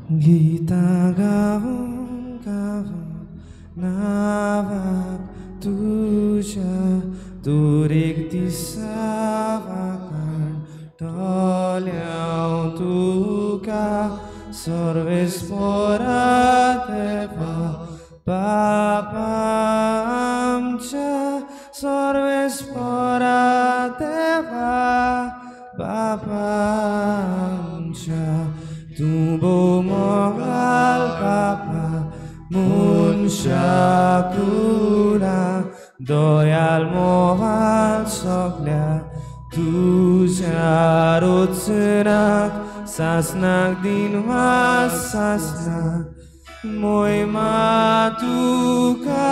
गीतां गावन गावन नांवाक तुज्या दर एक दिसा वाखाणटलें हांव तुका सर्वेस्पोरा देवा बाबा आमच्या सर्वेस्पोरा देवा बाबा आमच्या तूं भोव मोगाळ बाबा मनशा कुळां दयाळ मोगाळ सगल्या तुज्या रचनाक सासनाक दिनवास सासनाक मोहिमा तुका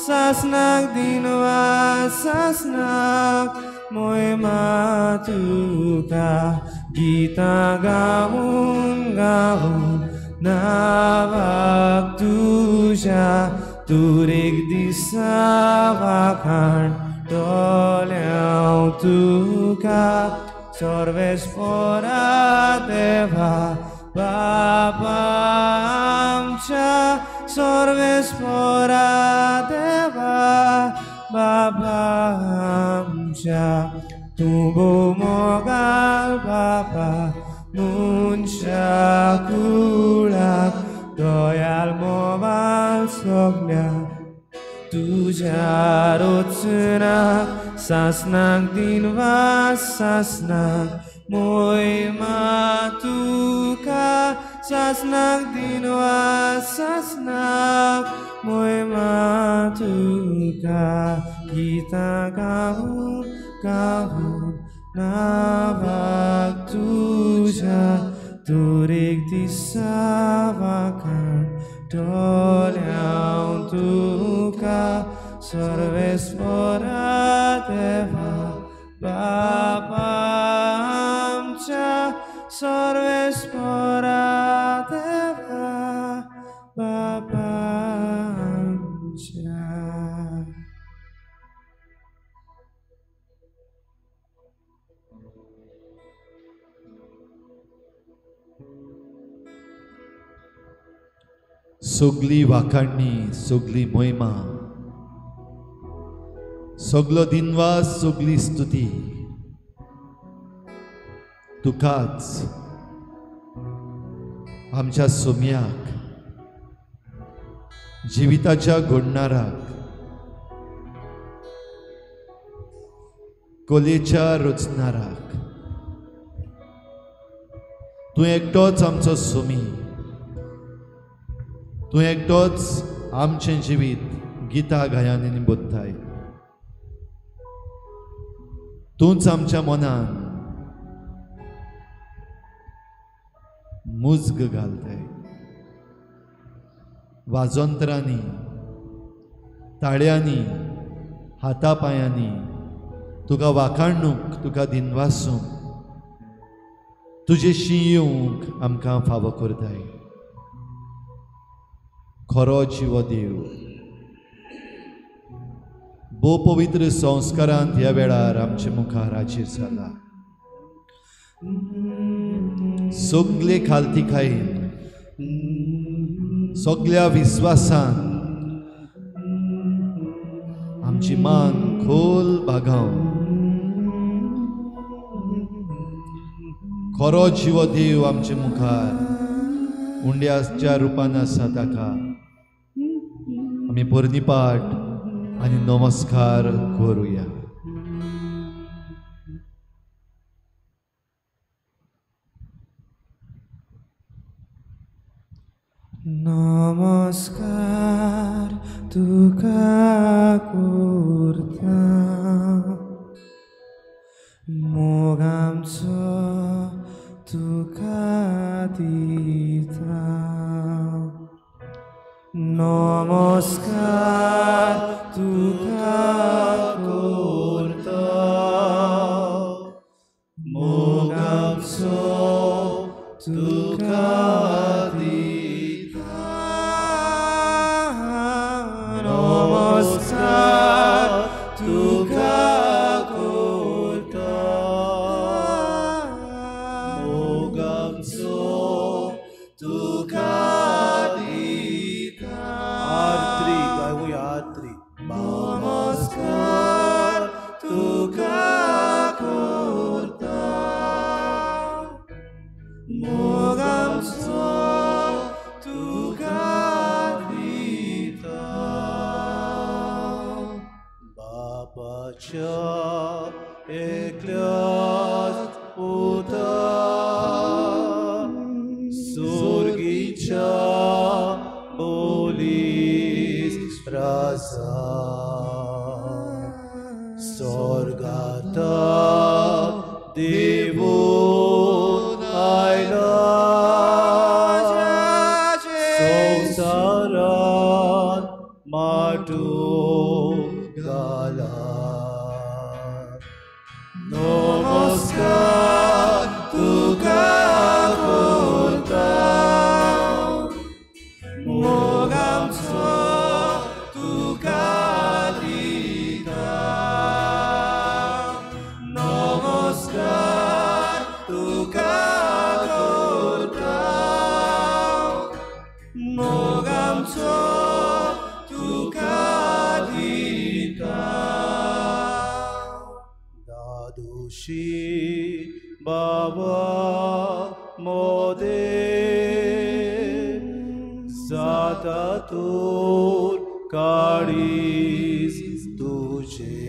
सासनाक दिनवास सासनाक मोहिमा तुका गीतां गावन गावन नांवाक तुज्या दर एक दिसा वाखाणटलें हांव तुका सर्वेस्पोरा देवा बाबा आमच्या सर्वेस्पोरा देवा बाबा आमच्या तूं भोव मोगाळ बाबा मनशा कुळाक दयाळ मोगाळ सगल्या तुज्या रचनाक सासनाक दिनवास सासनाक मोहिमा तुका सासनाक दिनवास सासनाक मोहिमा तुका गीतां गावन गावन नांवाक तुज्या दर एक दिसा वाखाणटलें हांव तुका सर्वेस्पोरा देवा बाबा आमच्या सर्वेस्पोरा देवा बाबा आमच्या. सगली वाखाणणी, सगली मोहिमा, सगलो दिनवास, सगली स्तुती तुकाच आमच्या सोम्याक, जिविताच्या घडणाराक, कोलेच्या रचणाराक. तूं एकटोच आमचो सोमी, तूं एकटोच आमचें जिवीत गिता गायांनी बोत्ताय. तूंच आमच्या मनान मुजग घालताय. वाजंत्रांनी, ताळ्यांनी, हाता पांयांनी तुका वाखाणूंक, तुका दिनवासूंक, तुजेशी येवंक आमकां फावो करताय. खरो जिवो देव, भोव पवित्र संस्कारांत ह्या वेळार आमचे मुखार हाजीर जाला. सगले खालतीकायेन, सगल्या विस्वासान आमची मान खोल बागावन खरो जिवो देव आमचे मुखार उंड्याच्या रुपान आसा. ताका आमी पोरणीपाठ आनी नमस्कार करुया. नमस्कार तुका करता मोग आमचो तुका दिता. नमस्कार तुका करता मोग आमचो तुका दिता. नमस्कार तुका करता मोग आमचो तुका इच्छा बोलीस राजा स्वर्गाता देवून आयला संवसारात माटू घाला. नमस्कार तुका करता मोग आमचो तुका दिता. नमस्कार तुका करता मोग आमचो तुका दिता. दादोशी बाबा मोदे जाता तूर काडीस तुझे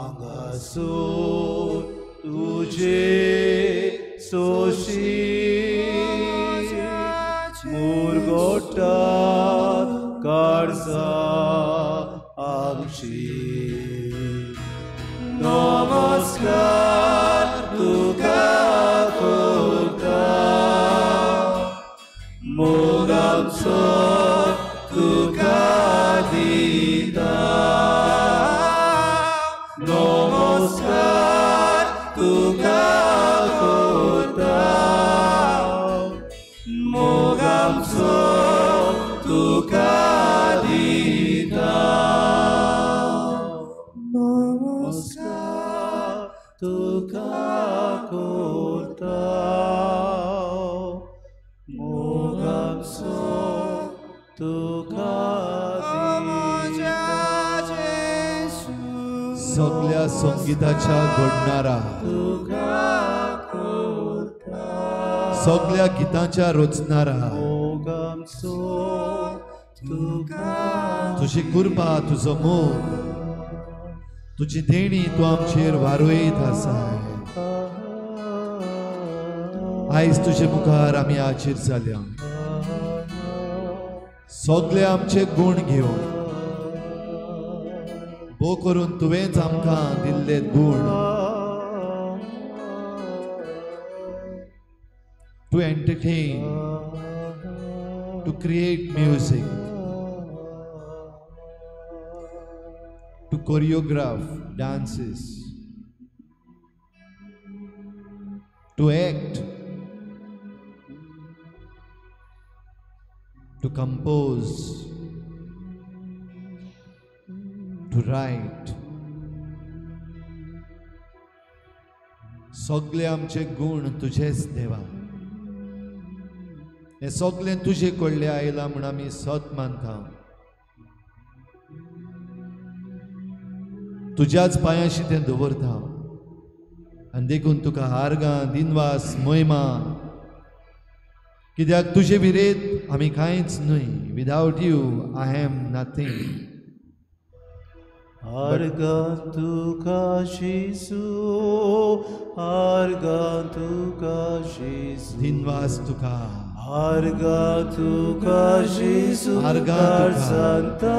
आंगासूर तुझे सोशी मुरगोटात काळजा आमची. नमस्कार तुका करता मोग आमचो तुका दिता. नमस्कार तुका करता मोग आमचो तुका दिता. नमस्कार तुका करता मोग आमचो तुका दिता. सगळ्या संगीताच्या घडणारा, तुका करता सगळ्या गितांच्या रचणारा, मोग आमचो तुका तुजी कृपा, तुजो मोग, तुजी देणी तूं आमचेर वारयत आसा. आयज तुजे मुखार आमी हाजीर जाल्या, सगळे आमचे गूण घेवन, भो करून तुवेंच आमकां दिल्ले गूण to entertain, to create music, to choreograph dances, to act, to compose, to write. सगळे आमचे गूण तुझेच देवा. हे सगळे तुजे कडले आयला म्हूण आमी सत मानता. तुज्याच पांयाशी तें दवरता आनी देखून तुका आर्गां, दिनवास, महिमा, कित्याक तुजे विरेत आमी कांयच न्हय. Without you I am nothing. आर्गां तुका जेजू, आर्गां तुका जेजू, दिनवास तुका, आर्गां तुका जेजू, आर्गां तुका,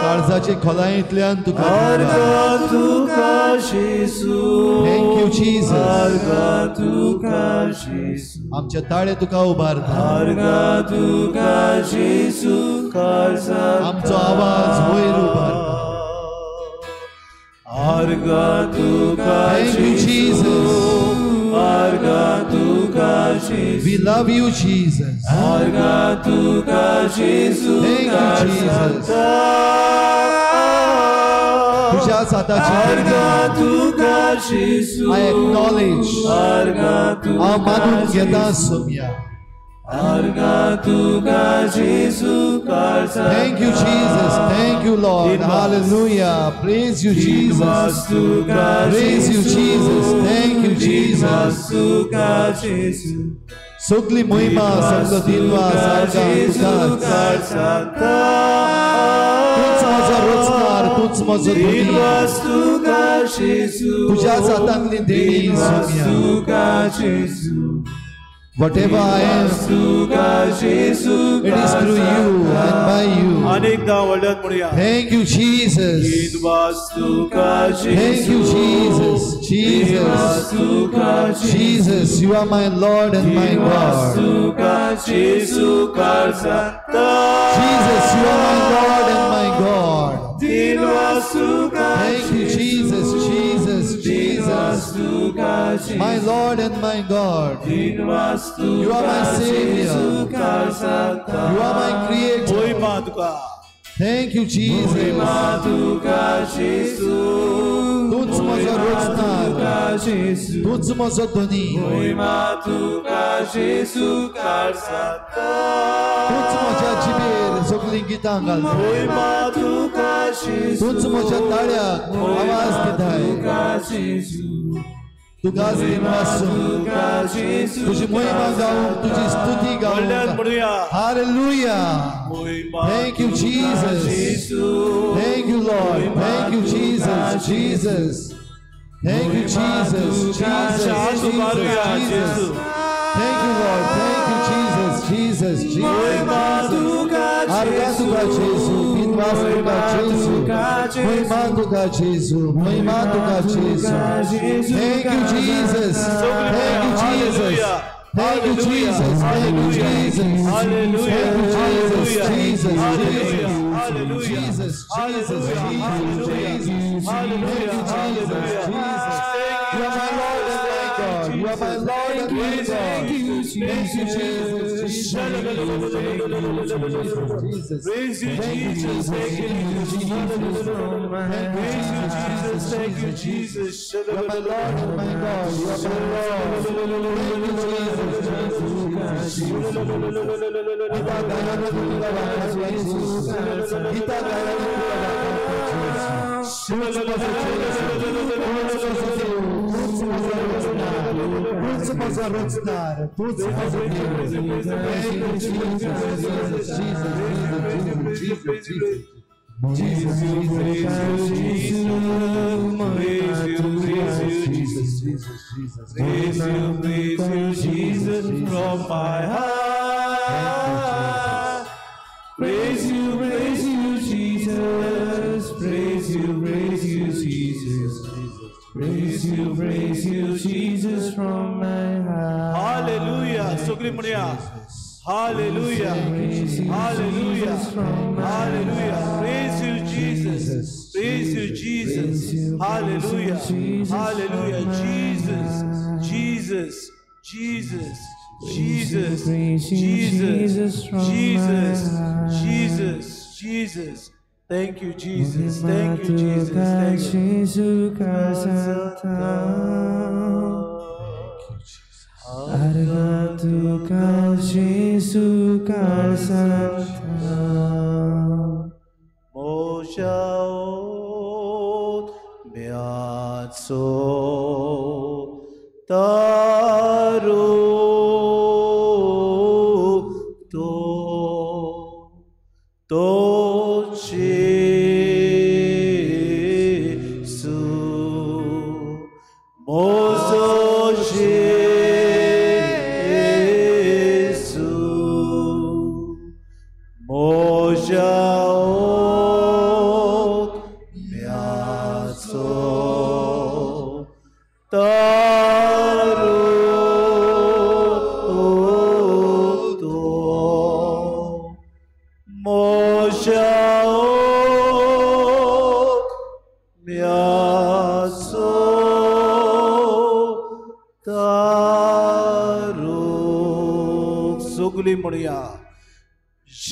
काळजाचे खोलायेंतल्यान तुका आर्गां तुका जेजू. Thank you Jesus. आर्गां तुका जेजू, आमचे ताळे तुका उबारता, आर्गां तुका जेजू, आमचो आवाज वयर उबारता. आर्गां तुका जेजू, आर्गां तुका जेजू. We love you Jesus. आर्गां तुका जेजू, Thank you Jesus. तुझ्याच हाताची आर्गां तुका जेजू, I acknowledge, आर्गां हांव तुका मानून घेता जेजू, सोम्या. आर्गां तुका जेजू, Thank you Jesus. Thank you Lord. Hallelujah. Praise you Jesus. Praise you Jesus. Thank you Jesus. तुका जेजू, सगळी महिमा, सगळो दिनवास आर्गां तुकाच. तूंच म्हजो रोजगार, तूंच तूंच म्हजो धनी, तुज्याच हातांतली देणी Saumya. Whatever I am, it is through you and by you. Thank you, Jesus. Thank you, Jesus. Jesus. Jesus, you are my Lord and my God. Jesus, you are my Lord and my God. Thank you, Jesus, Jesus, Jesus, my Lord and my God. You are my Savior. You are my Creator. Thank you, Jesus. तूंच म्हजो रोजगार, तूंच म्हजो धनी, तूंच म्हज्या जिबेर सगळीं गितां घालता, तूंच म्हज्या ताळ्याक आवाज दिताय. तुकाच दिनवासूं, तुजी महिमा गावंक, तुजी स्तुती गावंक. Hallelujah. Thank you, Jesus. Thank you, Lord. Thank you, Jesus. Jesus. Thank you, Jesus. Jesus. Jesus. Jesus. Thank you, Lord. Thank you, Jesus. Jesus. Jesus. आर्गां तुका जेजू, दिनवास तुका जेजू, महिमा तुका जेजू, महिमा तुका जेजू. Thank you, Jesus. Thank you, Jesus. Thank you, Jesus. Thank you, Jesus. Thank you, Jesus. Jesus. Jesus. Jesus. Jesus. Jesus. Thank you, Jesus. Jesus. You are my Lord and my God. You are my Lord and my God. Thank you, Jesus. Jesus. Praise you, Jesus. Thank you, Jesus. Praise you, Jesus. Thank you, Jesus. You are my Lord and my God. You are my Lord. Thank you, Jesus. Jesus. Jesus. Gita गायन तुका वाखाणता Jesus. Gita गायन तुका वाखाणता Jesus. तूंच म्हजो जेजू, तूंच म्हजो देव, तूंच म्हजो रोजगार, तूंच म्हजो रोजगार, तूंच म्हजो देव. Thank you, Jesus, Jesus, Jesus, Jesus, Jesus, Jesus, Jesus, Jesus, Jesus, Jesus. Praise you, Jesus, from my heart. Praise you, Jesus. Praise you, Jesus. Praise you, Jesus, from my heart. Hallelujah. सगळी म्हणया. Hallelujah. Hallelujah. Hallelujah. Praise you, Jesus. Praise you, Jesus. Hallelujah. Hallelujah. Jesus. Jesus. Jesus. Jesus. Jesus. Jesus. Jesus. Jesus. Thank you, Jesus. Thank you, Jesus. Thank you. Moshaot miatso taru to to Jesu mozo Jesu Moshaot miatso taru to Moshaot miatso taru. सगळी म्हणया.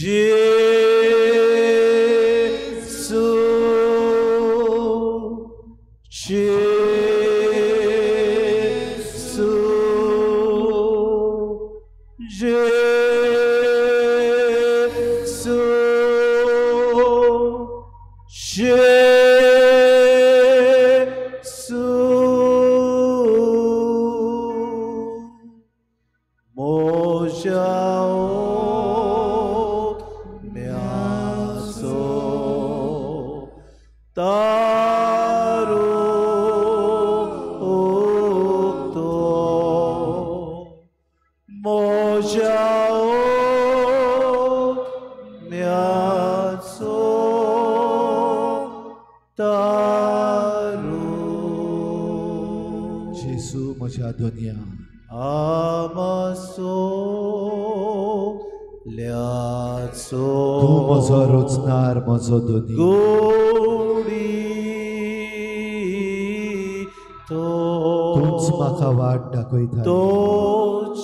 Jesu, Jesu, Jesu, Jesu. Moshaot miatso taru. म्हज्या म्याचो तारो जेजू म्हज्या दुनिया आमासो ल्याचो तूं म्हजो रोचणार म्हजो दोनी गोडी तो तूंच म्हाका वाट दाखयता तो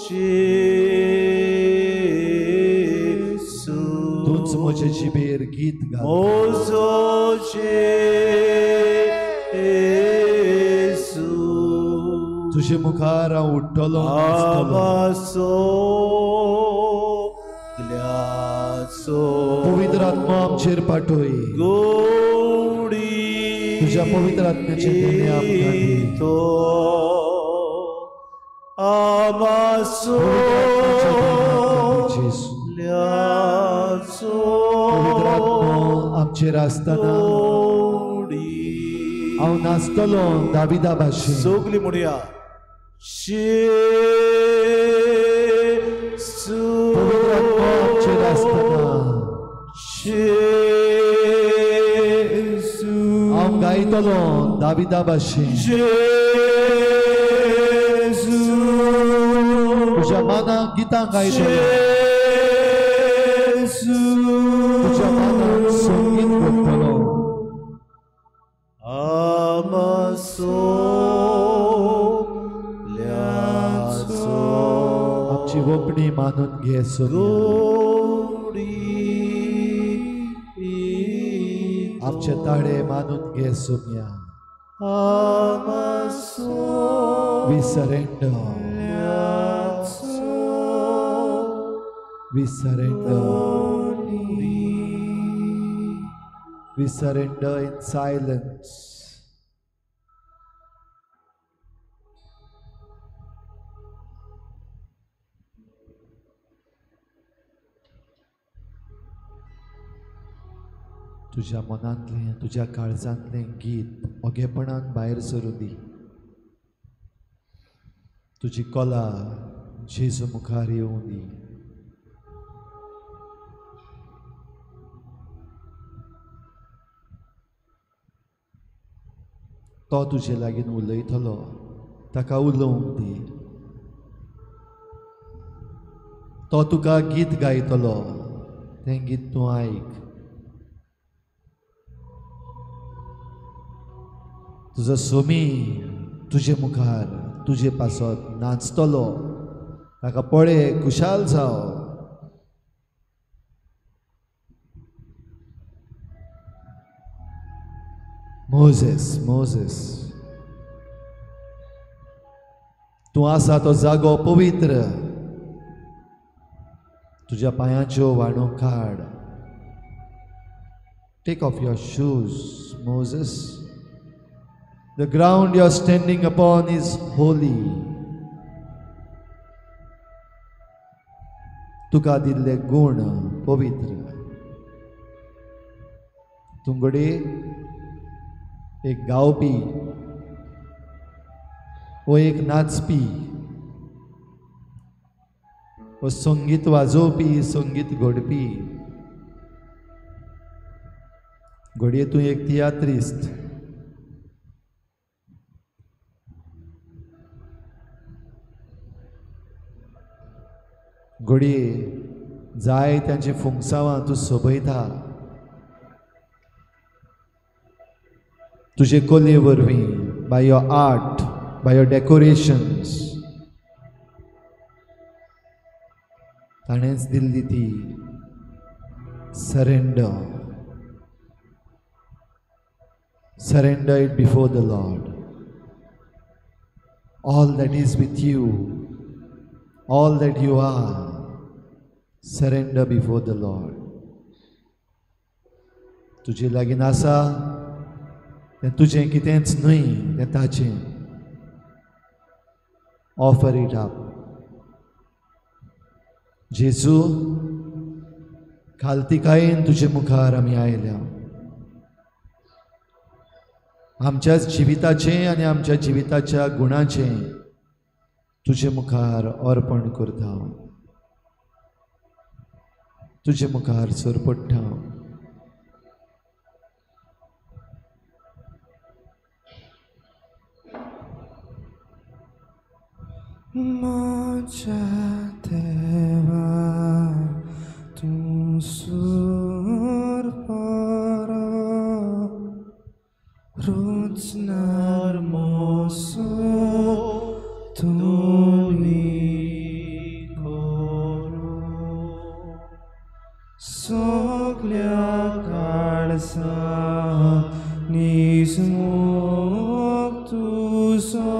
जेजू तूंच म्हजे जिबेर गीत घाल म्हजो जेजू तुजे मुखार हांव उठ्ठलो आमासो ल्याचो पवित्र आत्मा आमचेर पाठय गोडी तुज्या पवित्र आत्म्याचें देणें आमकां दी तो आमासो जेजू ल्याचो पवित्र आत्मो आमचेर आसतना गोडी हांव नाचतलो दाविदा भाशेन सगली म्हणया जेजू पवित्र आत्मो आमचेर आसतना जेजू हांव गायतलो दाविदा भाशेन जेजू तुज्या मानाक गितां गायतलो जेजू तुज्या मानाक संगीत करतलो आमासो ल्याचो आमची वपणी मानून घे सोम्या गोडी आमचे ताळे मानून घे Saumya आमासो We surrender. ल्याचो We surrender. We surrender in silence. तुज्या मनांतलें तुज्या काळजांतलें गीत ओगेपणान भायर सरूं दी तुजी कला जेजू मुखार येवं दी तो तुजे लागीं उलयतलो ताका उलोवंक दी तो तुका गीत गायतलो तें गीत तूं आयक तुजो सोमी तुजे मुखार तुजे पासत नाचतलो ताका पळय खुशाल जाव मोजेस मोजेस तूं आसा तो जागो पवित्र तुज्या पांयांच्यो व्हाणो काड Take off your shoes, Moses. The ground you are standing upon is holy. तुका दिल्ले गुण पवित्र तुंगडे एक गावपी वो एक नाचपी वो संगीत वाजोवपी संगीत घडपी घडये तूं एक तियात्रिस्त घडये जाय तांची फुंगसावां तूं सोबयता तुजे कले वरवीं by your art by your decorations ताणेंच दिल्ली ती surrender surrender it before the Lord all that is with you all that you are surrender before the Lord. तुजे लागीं आसा तें तुजें कितेंच न्हय तें ताचें Offer it up. जेजू खालतिकायेन तुजे मुखार आमी आयल्या आमच्याच जिविताचें आनी आमच्या जिविताच्या गुणाचें तुजे मुखार अर्पण करता. तुजे मुखार सर पडटा. म्हज्या देवा तूं सूर बरो रुचणार मोसो तुमी करो सगल्या काळसा निसमोग तुजो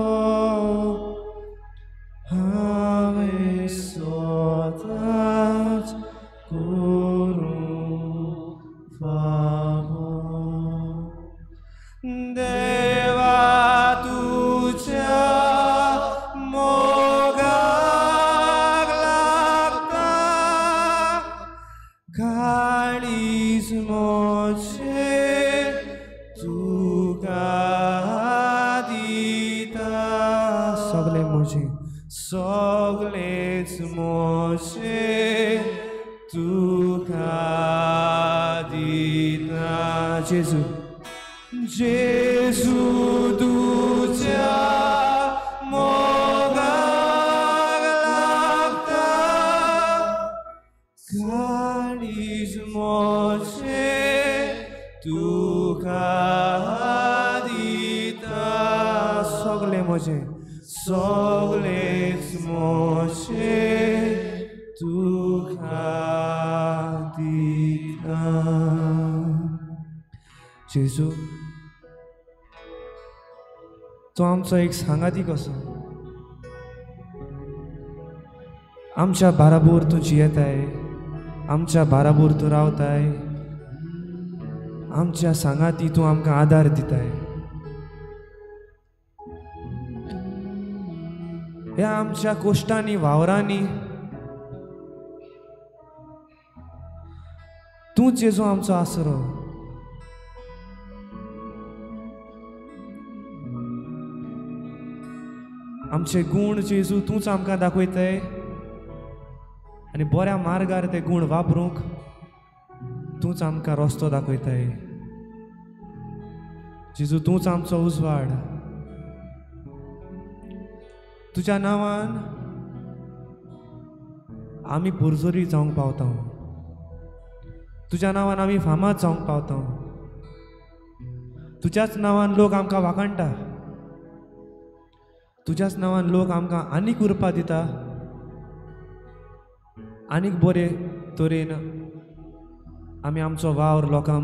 हांवें स्वताच करूंक फावो. देवा तुज्या मोगाक लागता काळीज म्हजें तुका दिता. सगळें म्हजें सगळेंच म्हजें तुका दिता. जेजू जेजू तुज्या मोगाक लागता काळीज म्हजें तुका दिता. सगळें म्हजें सगळेंच म्हजें तुका दिता. जेजू तो आमचो एक सांगाती कसो आमच्या बाराबोर तूं जियेताय, आमच्या बाराबोर तूं रावताय, आमच्या सांगाती तूं आमकां आदार दिताय. ह्या आमच्या कोश्टांनी वावरांनी तूं जेजू आमचो आसरो. आमचे गूण जेजू तूंच आमकां दाखयताय आनी बऱ्या मार्गार ते गूण वापरूंक तूंच आमकां रस्तो दाखयताय. जेजू तूंच आमचो उजवाड. तुज्या नांवान आमी पोरजोरी जावंक पावता, तुज्या नांवान आमी फामाद जावंक पावता, तुज्याच नांवान लोक आमकां वाखाणटा, तुज्याच नांवान लोक आमकां आनीक उरपा दिता, आनीक बरे तरेन आमी आमचो वावर लोकां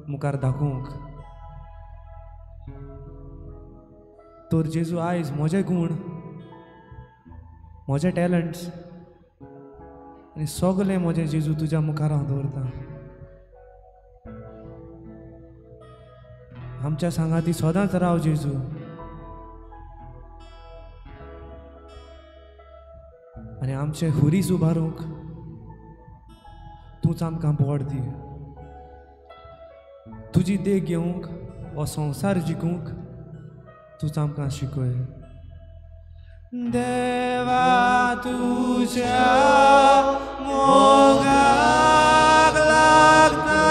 मुखार दाखोवंक. तर जेजू आयज म्हजे गूण म्हजे टॅलंट्स आनी सगलें म्हजें जेजू तुज्या मुखार हांव दवरतां. आमच्या सांगाती सदांच राव जेजू. आनी आमचे हुरीस उबारूंक तूंच आमकां बोड दी. तुजी देख घेवंक हो संवसार जिखूंक तूंच आमकां शिकय. देवा तुज्या मोगाक लागता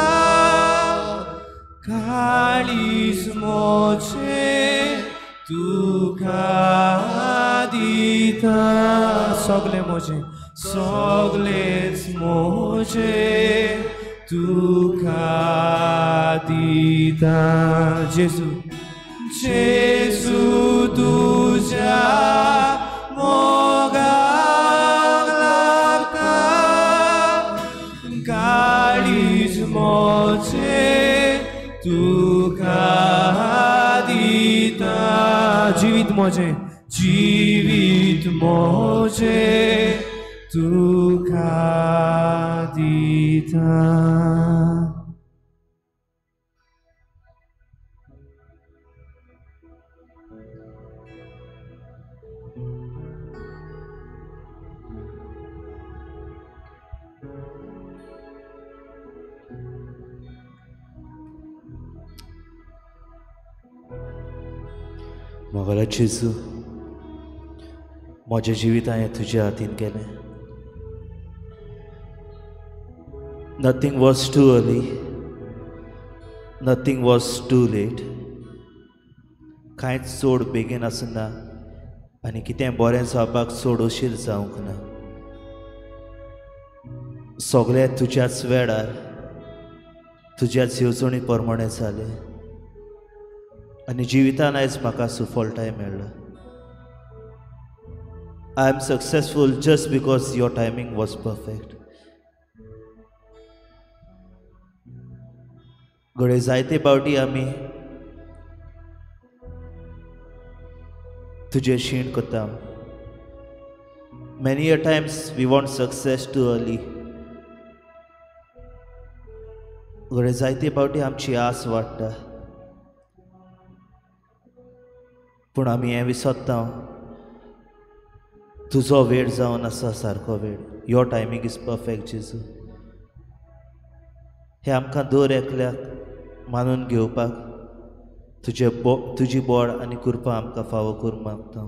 काळीज म्हजें तुका दिता. सगळें म्हजें सगळेंच म्हजें तुका दिता. जेजू जेजू तुज्या मोगाक लागता काळीज म्हजें तुका दिता. जिवीत म्हजें जिवीत म्हजें तुका दिता. मोगाळा जेजू, म्हजें जिवीत हांवें तुज्या हातीन केलें. Nothing was too early, nothing was too late. कांयच चड बेगीन आसना आनी कितें बरें जावपाक चड उशीर जावंक ना. सगळें तुज्याच वेळार तुज्याच येवजणी प्रमाणें जालें आनी जिवितान आयज म्हाका सुफलताय मेळ्ळा. I am successful just because your timing was perfect. घडये जायते पावटी आमी तुजें शीण करता. Many a times we want success too early. घडये जायते पावटी आमची आस वाडटा, पूण आमी हें विसरता तुजो वेळ जावन आसा सारको वेळ. Your timing is perfect जेजू. हें आमकां दर एकल्याक मानून घेवपाक तुजे तुजी बोड आनी कृपा आमकां फावो करूंक मागता.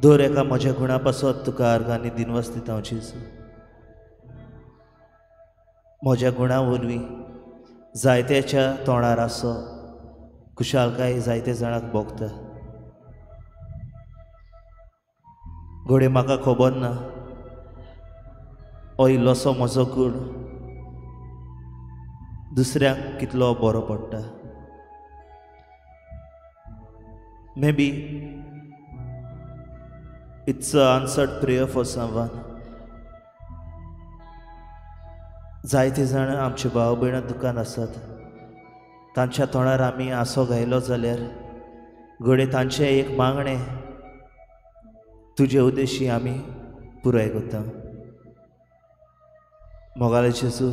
दर एका म्हज्या गुणा पासत तुका अर्गां आनी दिनवास दिता हांव जेजू. म्हज्या गुणा वरवीं जायत्याच्या तोंडार आसो खुशालकाय जायते जाणांक भोगता. घडये म्हाका खबर ना हो इल्लोसो म्हजो गूण दुसऱ्यांक कितलो बरो पडटा. Maybe it's a answered prayer for someone. जायते जाण आमचे भाव भयणां दुकान आसात, तांच्या तोंडार आमी आसो घायलो जाल्यार घडये तांचें एक मागणें तुजे उद्देशी आमी पुराय करता. मोगाले जेजू,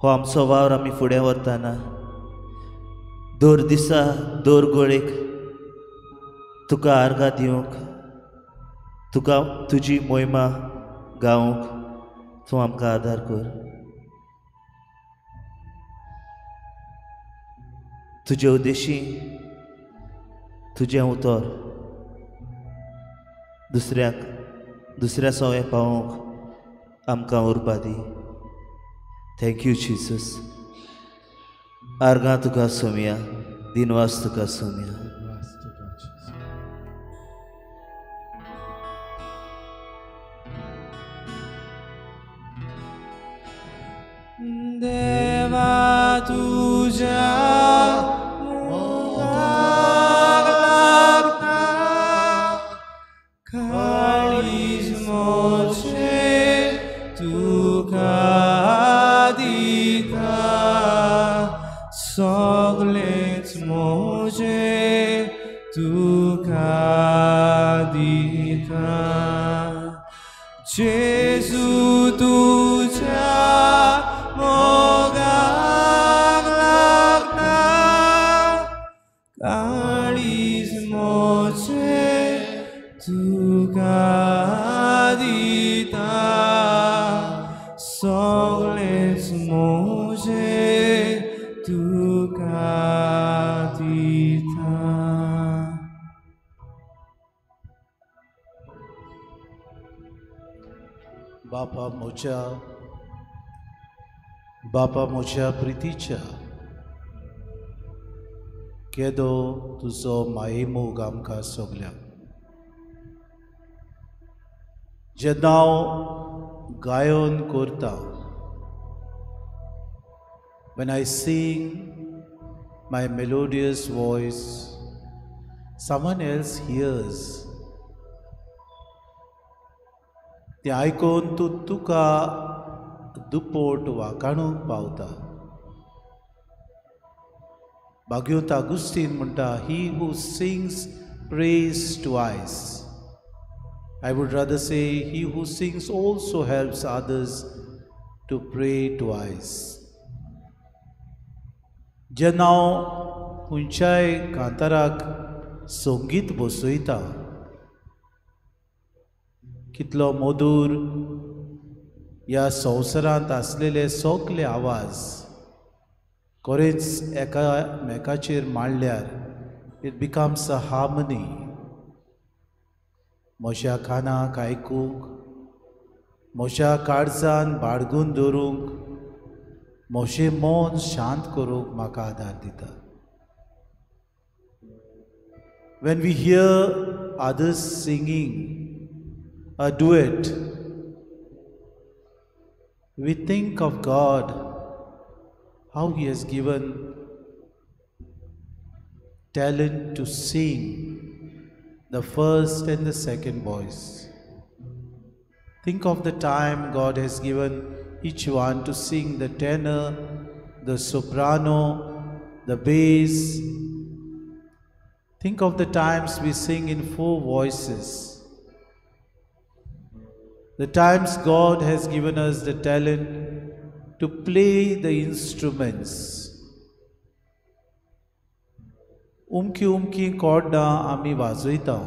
हो आमचो वावर आमी फुडें व्हरतना दर दिसा दर गोळेक तुका आर्गां दिवंक, तुका तुजी मोहिमा गावंक तूं आमकां आदार कर. तुजे उद्देशी तुजें उतर दुसऱ्याक दुसऱ्या सवंय पावोवंक आमकां उर्बा दी. Thank you Jesus. आर्गां तुका सोमया, दिनवास तुका सोमया. देवा तुझ्या मोगाक लागता काळीज म्हजें तुका दिता, सगळेंच म्हजें तुका दिता. जेजू तुझ्या मोगाक लागता काळीज म्हजें तुका दिता, सगळेंच म्हजें तुका दिता. बापा म्हज्या, बापा म्हज्या प्रितीच्या, केदो तुजो मायेमोग आमकां सगल्यांक. जेन्ना हांव गायन करता, when I sing my melodious voice, someone else hears. तें आयकून तूं तुका दुपोट वाकाणूंक पावता. भाग्योत आगुस्तीन म्हणटा, he who sings prays twice. I would rather say he who sings also helps others to pray twice. जेन्ना हांव खंयच्याय कांताराक संगीत बसयता, कितलो मधूर ह्या संवसारांत आसलेले सगले आवाज खरेंच एकामेकाचेर मांडल्यार it becomes a harmony. म्हज्या कानाक आयकूंक म्हज्या काळजान बाळगून दवरूंक, म्हजें मन शांत करूंक म्हाका आदार दिता. When we hear others singing a duet, we think of God, how He has given talent to sing the first and the second voice. Think of the time God has given each one to sing the tenor, the soprano, the bass. Think of the times we sing in 4 voices. The times God has given us the talent to play the instruments. उमकी उमकी कॉर्डां आमी वाजयता.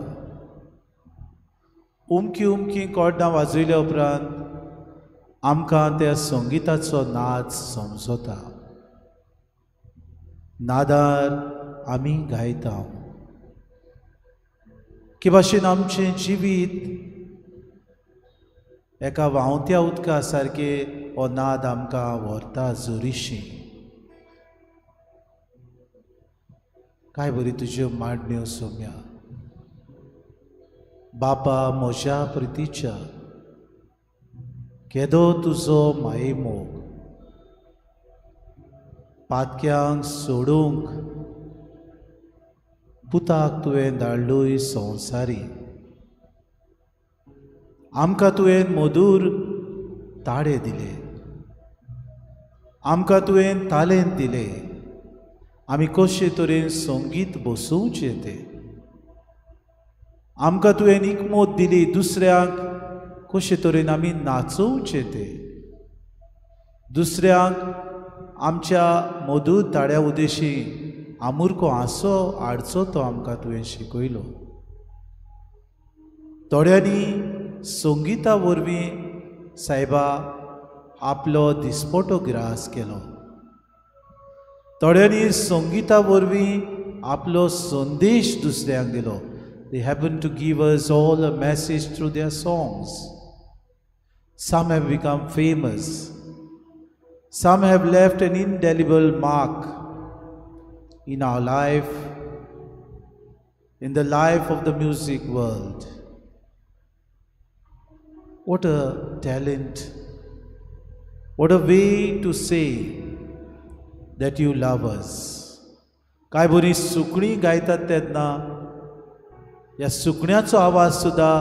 उमकी उमकी कॉर्डां वाजयल्या उपरांत आमकां त्या संगिताचो नाच समजता. नादार आमी गायता. की भाशेन आमचें जिवीत एका व्हांवत्या उदका सारकें हो नाद आमकां व्हरता जोरीशी. काय बरी तुज्यो मांडण्यो सोम्या बापा म्हज्या प्रितीच्या, केदो तुजो मायेमोग, पातक्यांक सोडूंक पुताक तुवें धाडलोय संवसारी. आमकां तुवें मधूर ताळे दिले, आमकां तुवें तालेंत दिले, आमी कशे तरेन संगीत बसोवचें तें. आमकां तुवें इकमत दिली दुसऱ्यांक कशे तरेन आमी नाचोवचें तें. दुसऱ्यांक आमच्या मधूर ताळ्या उदेशी आमुरको हांसो हाडचो तो आमकां तुवें शिकयलो. थोड्यांनी संगीता वरवीं सायबा आपलो दिसपटो ग्रास केलो. थोड्यांनी संगीता वरवीं आपलो संदेश दुसऱ्यांक दिलो. They happen to give us all a message through their songs. Some have become famous. Some have left an indelible mark in our life, in the life of the music world. What a talent, what a way to say that you love us. काय बरी सुकणीं गायतात तेन्ना ह्या सुकण्याचो आवाज सुद्दां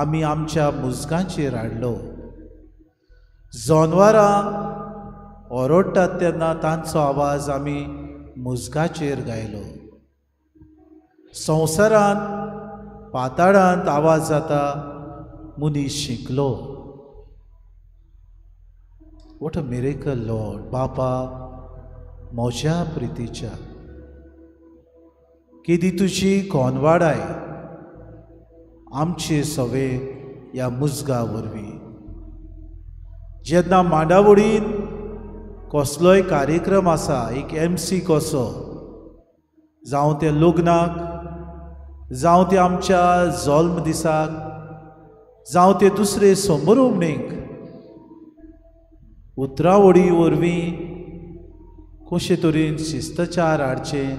आमी आमच्या मुजगांचेर हाडलो. जनवरां ओरडटात तेन्ना तांचो आवाज आमी मुजगाचेर गायलो. संवसारांत पाताळांत आवाज जाता मनीस शिकलो. What a miracle Lord. बापा म्हज्या प्रितीच्या, केदी तुजी कोनवाडाय आमचे सवे ह्या मुजगा वरवीं. जेन्ना मांडावळीन कसलोय कार्यक्रम आसा, एक एमसी कसो, जावं ते लग्नाक, जावं ते आमच्या जल्म दिसाक, जावं ते दुसरे समारंभणेक, उतरावळी वरवीं कशे तरेन शिस्तचार हाडचें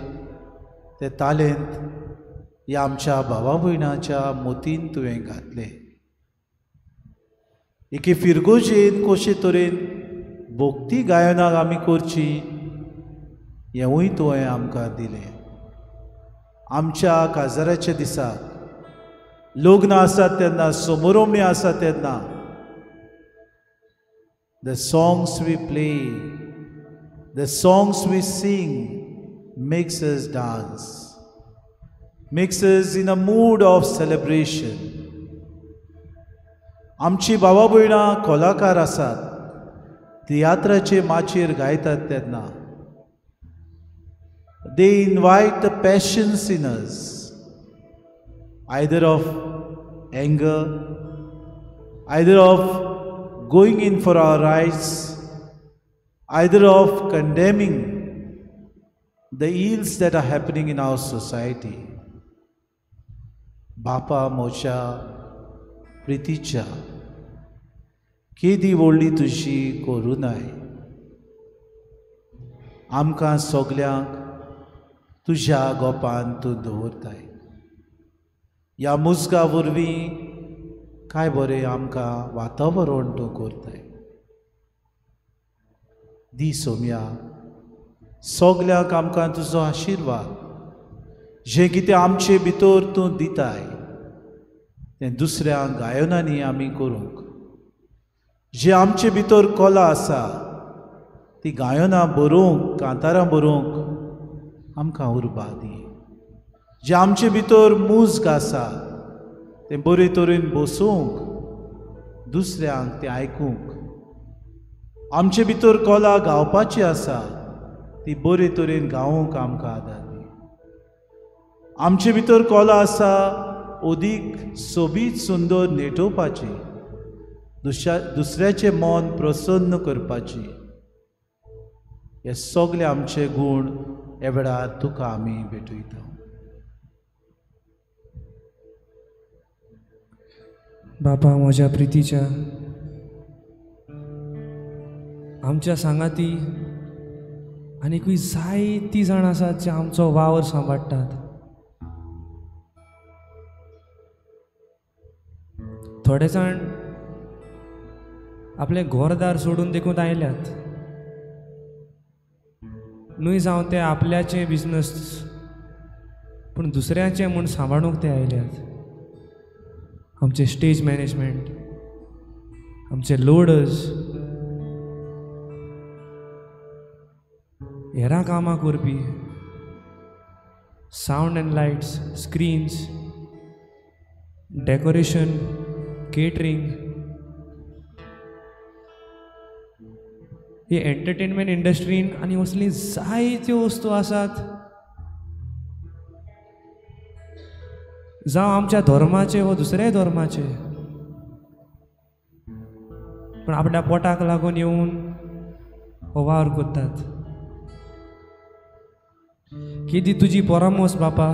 ते तालेंत ह्या आमच्या भावा भयणाच्या मोतीन तुवें घातलें. एके फिरगोजेन कशे तरेन भक्ती गायनाक आमी करची हेंवूय तुवें आमकां दिलें. आमच्या काजाराच्या दिसाक, लग्न आसात तेन्ना, समारंभणी आसा तेन्ना, the songs we play, the songs we sing makes us dance, makes us in a mood of celebration. आमची भावा भयणां कलाकार आसात, तियात्राचे माचयेर गायतात तेन्ना they invite the passions in us, either of anger, either of going in for our rights, either of condemning the ills that are happening in our society. बापा म्हज्या प्रितीच्या, केदी व्हडली तुजी करुणाय, आमकां सगल्यांक तुज्या गोपान तूं दवरताय. ह्या मुजगा वरवीं काय बरें आमकां वातावरण तूं करताय. दी सोम्या सगल्यांक आमकां तुजो आशिर्वाद, जें कितें आमचे भितर तूं दिताय तें दुसऱ्या गायनांनी आमी करूंक, जें आमचे भितर कला आसा ती गायनां बरोवंक, कांतारां बरोवंक आमकां उर्बा दी. जें आमचे भितर मुज्ग आसा तें बरे तरेन बसोवंक, दुसऱ्यांक तें आयकूंक, आमचे भितर कला गावपाची आसा ती बरे तरेन गावोवंक आमकां आदार दी. आमचे भितर कला आसा अदीक सोबीत सुंदर नेटोवपाची, दुसऱ्याचें मन प्रसन्न करपाची. हे सगळे आमचे गूण ह्या वेळार तुका आमी भेटयता. बापा म्हज्या प्रितीच्या आमच्या सांगाती आनीकूय जायतीं जाण आसात जे आमचो वावर सांबाळटात. थोडे जाण आपलें घरदार सोडून देखून आयल्यात, न्हय जावं ते आपल्याचें बिजनस पूण दुसऱ्याचें म्हूण सांबाळूंक ते आयल्यात. आमचें स्टेज मॅनेजमेंट, आमचे लोडर्स, हेरां कामां करपी, sound and lights, screens, decoration, catering, he entertainment इंडस्ट्रीन आनी असली जायत्यो वस्तू आसात, जावं आमच्या धर्माचे वा दुसऱ्याय धर्माचे, पूण आपल्या पोटाक लागून येवन हो वावर करतात. केदी तुजी परामोस बापा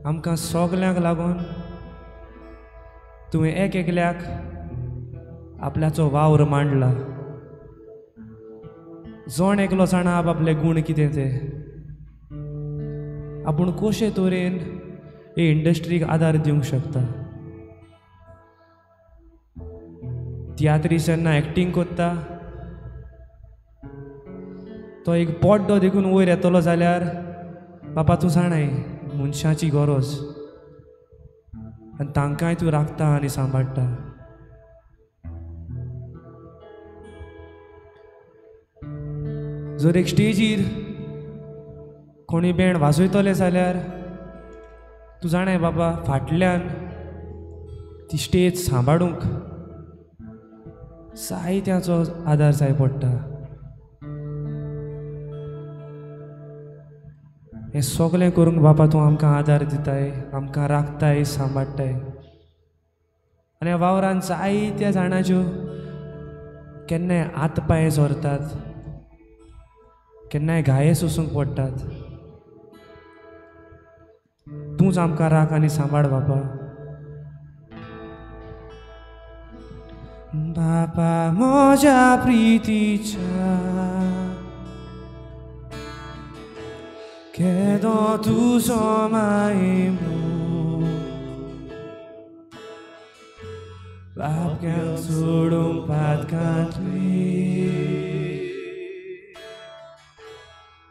आमकां सगल्यांक लागून तुवें एक एकल्याक आपल्याचो वावर मांडला. जण एकलो जाणा आपले गूण कितें ते, आपूण कशे तरेन हे इंडस्ट्रीक आदार दिवंक शकता. तियात्रीस जेन्ना एक्टींग करता तो एक पड्डो देखून वयर येतलो जाल्यार बापा तूं जाणाय मनशाची गरज, आनी तांकांय तूं राखता आनी सांबाळटा. जर एक स्टेजीर कोणी बँड वाजयतले जाल्यार तूं जाणाय बाबा फाटल्यान ती स्टेज सांबाळूंक जायत्याचो आदार जाय पडटा. हें सगळें करूंक बाबा तूं आमकां आदार दिताय, आमकां राखताय, सांबाळटाय. आनी ह्या वावरान जायत्या जाणाच्यो केन्नाय हात पांय जोरतात, केन्नाय घाये सोसूंक पडटात. तूंच आमकां राख आनी सांबाळ बाबा. बाबा म्हज्या प्रितीच्या केदो तुजो मायमो, बापक्यांक सोडूंक पातकांतली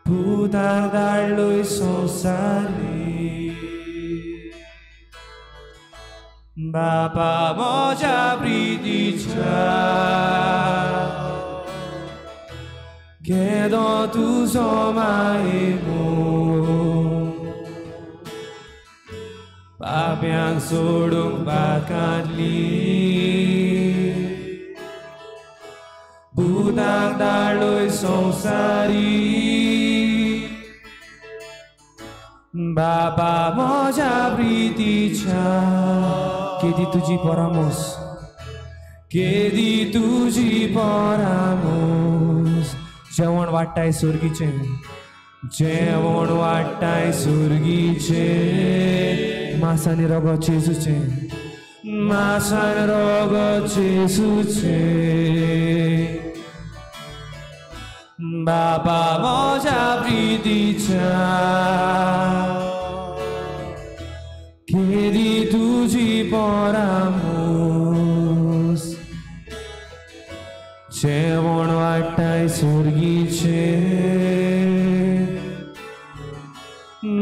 पुताक धाडलोय संवसारी. बापा म्हज्या प्रितीच्या केदो तुजो मायमो, पाप्यांक सोडूंक पातकांतली भुताक धाडलोय संवसारी. बाबा म्हज्या प्रितीच्या केदी तुजी परामोस, केदी तुजी परामोस. जेवण वाडटाय सुर्गीचें, जेवण वाडटाय सुर्गीचें, मास आनी रगत जेजूचें, मासान रगत जेजूचें बाबा म्हज्या प्रितीच्या केदी तुजी परामूस जेवण वाडटाय सुर्गीचें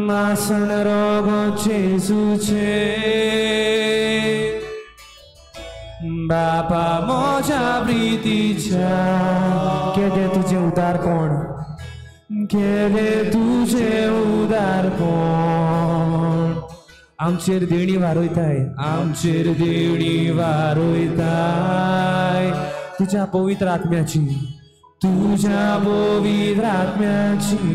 मासन रगत जेजूचें बाबा म्हज्या प्रितीच्या केदें तुजें उदारपण केदें तुजें उदारपण आमचेर देणी वारयताय आमचेर देणी वारयताय तुज्या पवित्र आत्म्याची तुज्या पवित्र आत्म्याची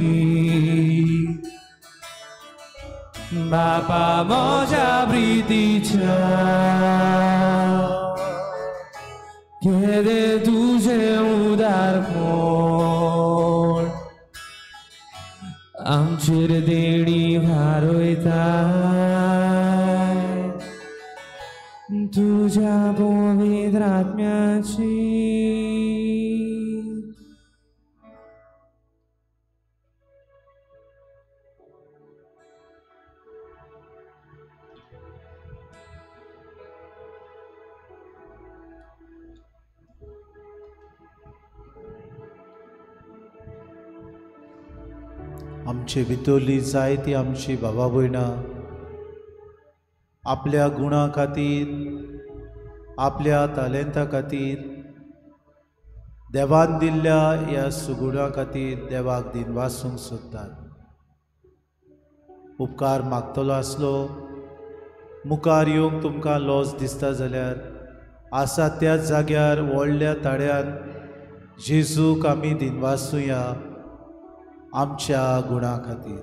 बापा म्हज्या प्रितीच्या केदें तुजें उदारपण आमचेर देणी वारयताय तुज्या पवित्र आत्म्याची. आमचे भितरली जायती आमची बाबा भयणां आपल्या गुणा खातीर आपल्या तालेंता खातीर देवान दिल्ल्या ह्या सुगुणा खातीर देवाक दिनवासूंक सोदतात. उपकार मागतलो आसलो मुखार येवंक तुमकां लॉस दिसता जाल्यार आसा त्याच जाग्यार व्हडल्या ताळ्यान जेजूक आमी दिनवासुया आमच्या गुणा खातीर.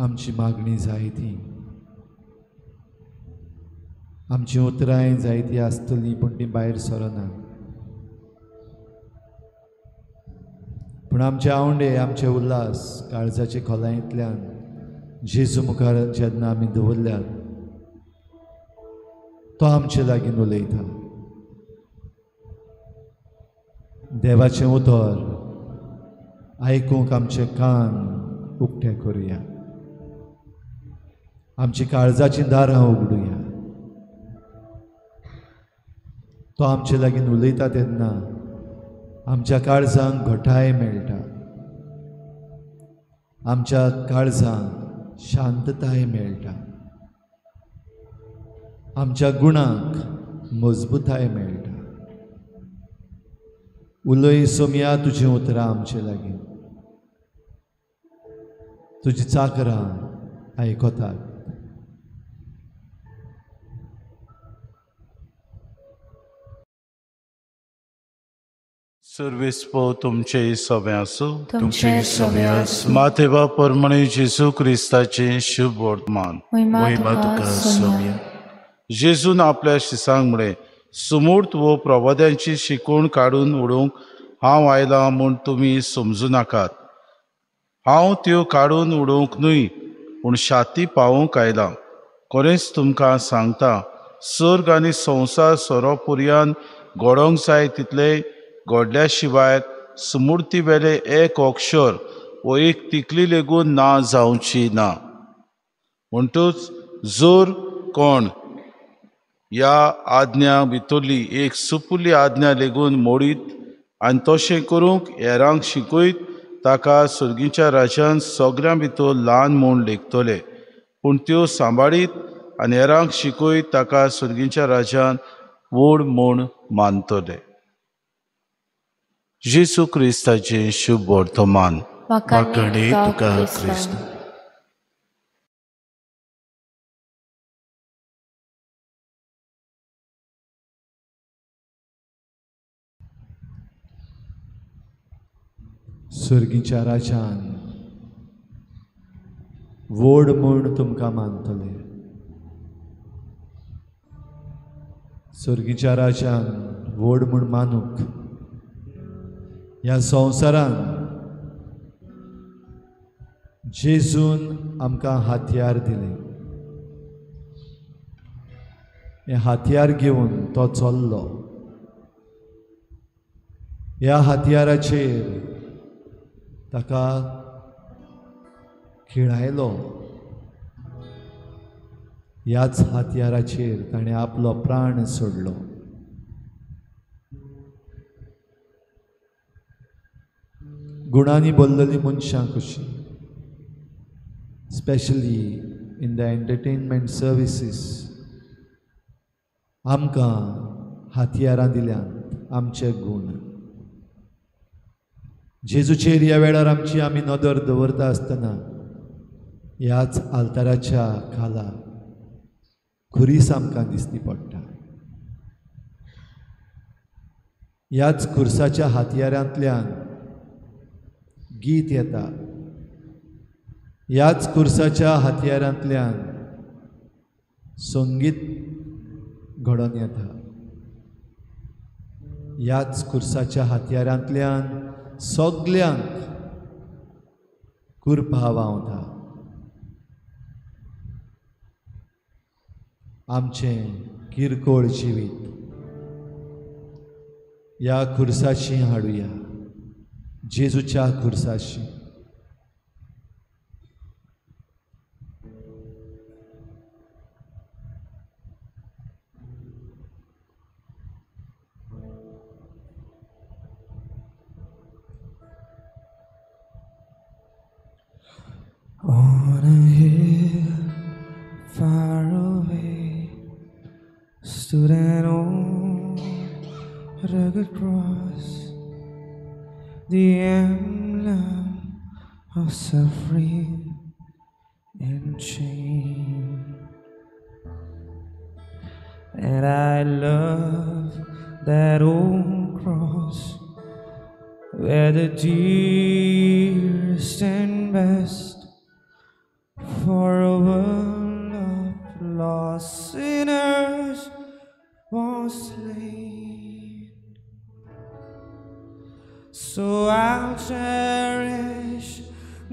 आमची मागणी जायती, आमची उतरांय जायती आसतली, पूण ती भायर सरना. पूण आमचे आवंडे, आमचे उल्हास काळजाचे खोलायेंतल्यान जेजू मुखार जेन्ना आमी दवरल्यात, तो आमचे लागीं उलयता. देवाचें उतर आयकूंक आमचे कान उक्ते करुया, आमची काळजाचीं दारां उगडुया. तो आमचे लागीं उलयता तेन्ना आमच्या काळजांक घटाय मेळटा, आमच्या काळजांक शांतताय मेळटा, आमच्या गुणांक मजबूताय मेळटा. उलय सोमया तुजीं उतरां आमचे लागीं, तुजी चाकरां आयकतात. सर्वेस्पो तुमचे सवे आसूं, तुमचे सवे आसूं. मातेबा परमणे जेजू क्रिस्ताचें शुभ वर्तमान. महिमा तुका सोम्या. जेजून आपल्या शिसांक म्हळें, सुमूर्त वो प्रबोध्यांची शिकवण काडून उडोवंक हांव आयलां म्हूण तुमी समजूं नाकात. हांव त्यो काडून उडोवंक न्हय, पूण शाती पावोवंक आयलां. खरेंच तुमकां सांगता, सर्ग आनी संवसार सोरो पुरयान घडोवंक जाय तितलें घडल्या शिवाय सुमुर्ती वेले एक अक्षर वो एक तिकली लेगून ना जावची ना. म्हणटूच जर कोण ह्या आज्ञा भितरली एक सुपुल्ली आज्ञा लेगून मोडीत आनी तशें करूंक हेरांक शिकयत, ताका सर्गीच्या राज्यान सगळ्यां भितर ल्हान म्हूण लेखतले. पूण त्यो सांबाळीत आनी हेरांक शिकयत ताका सर्गीच्या राज्यान व्हड म्हूण मानतले. जेजू क्रिस्ताचें शुभ वर्तमान. वाखाणे तुका क्रिस्त. सर्गीच्या राज्यान व्हड म्हूण तुमकां मानतले. सर्गीच्या राज्यान व्हड म्हूण मानूंक ह्या संवसारान जेजून आमकां हातयार दिले. हें हातयार घेवन तो चल्लो. ह्या हातयाराचेर ताका खिळायलो. ह्याच हातयाराचेर ताणें आपलो प्राण सोडलो. गुणांनी भरलेली मनशां कशी, specially in the entertainment services, आमकां हातयारां दिल्यांत आमचे गूण. जेजूचेर ह्या वेळार आमची आमी नदर दवरता आसतना ह्याच आल्ताराच्या खाला खुरीस आमकां दिसती पडटा. ह्याच खुर्साच्या हातयारांतल्यान गीत येता. ह्याच खुर्साच्या हातयारांतल्यान संगीत घडोवन येता. ह्याच खुर्साच्या हातयारांतल्यान सगल्यांक कृपा व्हांवता. आमचें किरकोळ जिवीत ह्या खुर्साशी हाडुया, जेजूच्या खुर्साशी. On a hill far away stood an old rugged cross, the emblem of suffering and shame. And I love that old cross where the dearest and best for a world of lost sinners was slain. So I'll cherish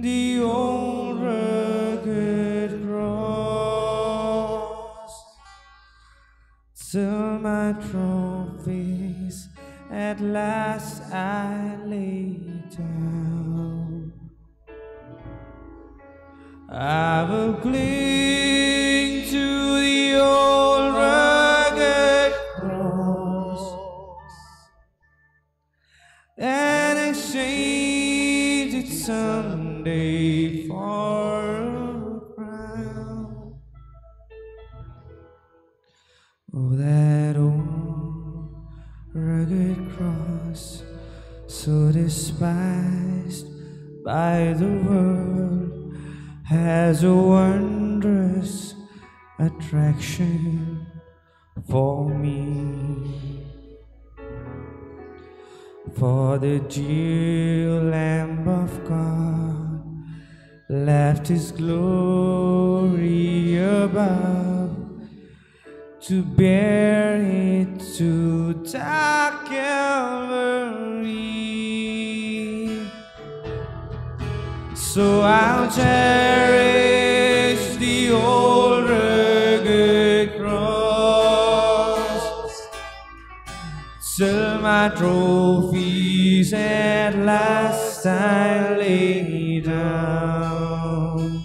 the old rugged cross till my trophies at last I lay down. I will cling to the old rugged cross and exchange it someday for a crown. Oh, that old rugged cross, so despised by the world, has a wondrous attraction for me. For the dear Lamb of God left his glory above to bear it to dark Calvary. So I'll cherish the old rugged cross till my trophies at last I lay down.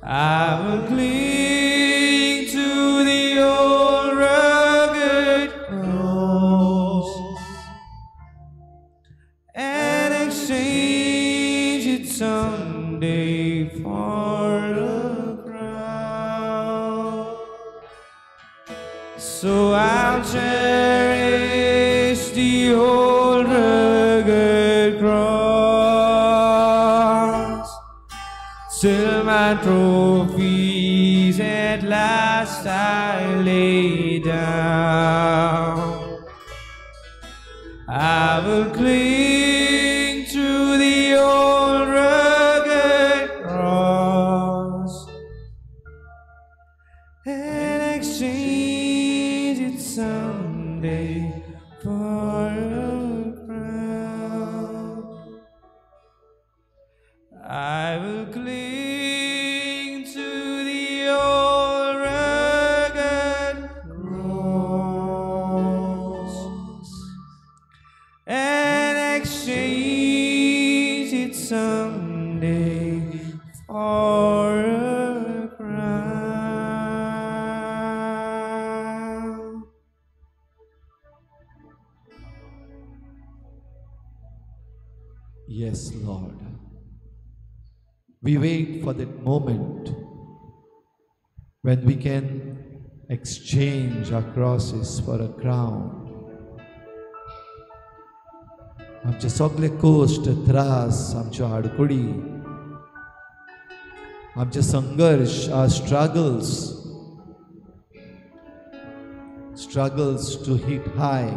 I will cling to the old rugged cross and exchange it someday for a crown. So I'll cherish the old rugged cross till my trophies at last I lay down. I will cling to the old rugged cross and exchange it someday for a crown. I will cling to the old rugged cross and exchange it someday for a crown. Yes, Lord. We wait for that moment when we can exchange our crosses for a crown. आमचे सगळे कश्ट, त्रास, आमच्यो आडकुडी, आमचे संघर्श, our struggles, struggles to hit high,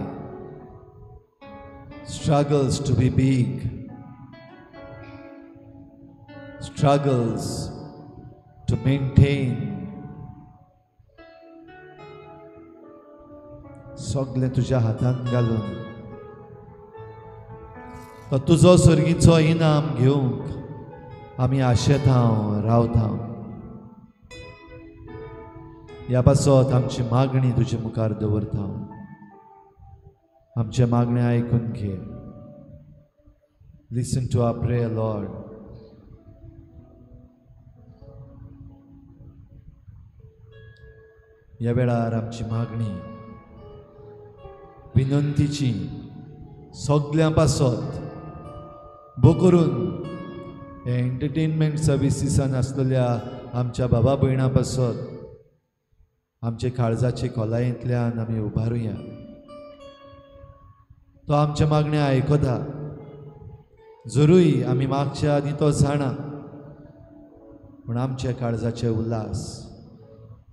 struggles to be big, struggles to maintain, सगळें तुज्या हातांत घालून तो तुजो सर्गीचो इनाम घेवंक आमी आशेता रावता. ह्या पासत आमची मागणी तुजे मुखार दवरता. आमचें मागणें आयकून घे. Listen to our prayer, Lord. ह्या वेळार आमची मागणी विनंतीची सगळ्यां पासत भो करून हे एंटरटेनमेंट सर्विसीसान आसलेल्या आमच्या बाबा भयणां पासत आमचे काळजाचे खोलायेंतल्यान आमी उबारुया. तो आमच्या मागणें आयकता. जरूय आमी मागच्या आदीं तो जाणा, पूण आमच्या काळजाचे उल्हास,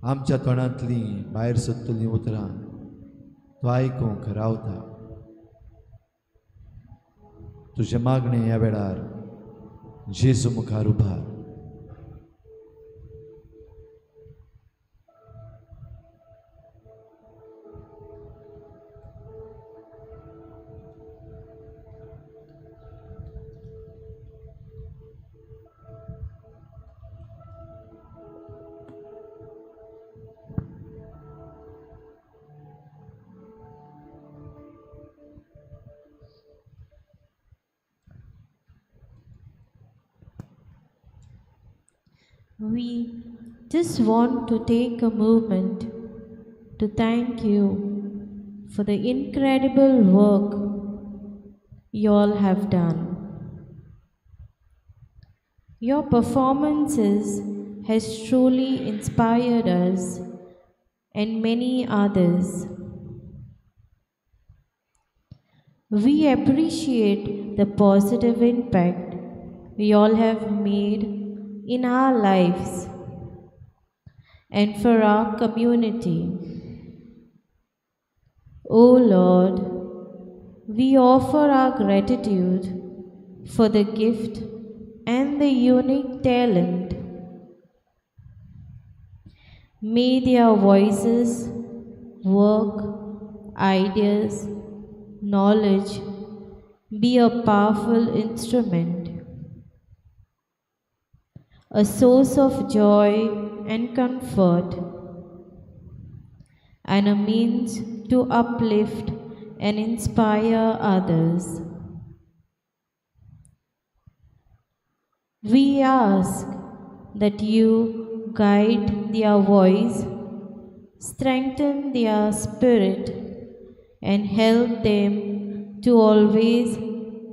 आमच्या तोंडांतलीं भायर सोदतलीं उतरां तो आयकूंक रावता. तुजें मागणें ह्या वेळार जेजू मुखार उबार. We just want to take a moment to thank you for the incredible work you all have done. Your performances has truly inspired us and many others. We appreciate the positive impact we all have made in our lives and for our community. O Lord, we offer our gratitude for the gift and the unique talent May their voices, work, ideas, knowledge be a powerful instrument, a source of joy and comfort, and a means to uplift and inspire others. We ask that you guide their voice, strengthen their spirit, and help them to always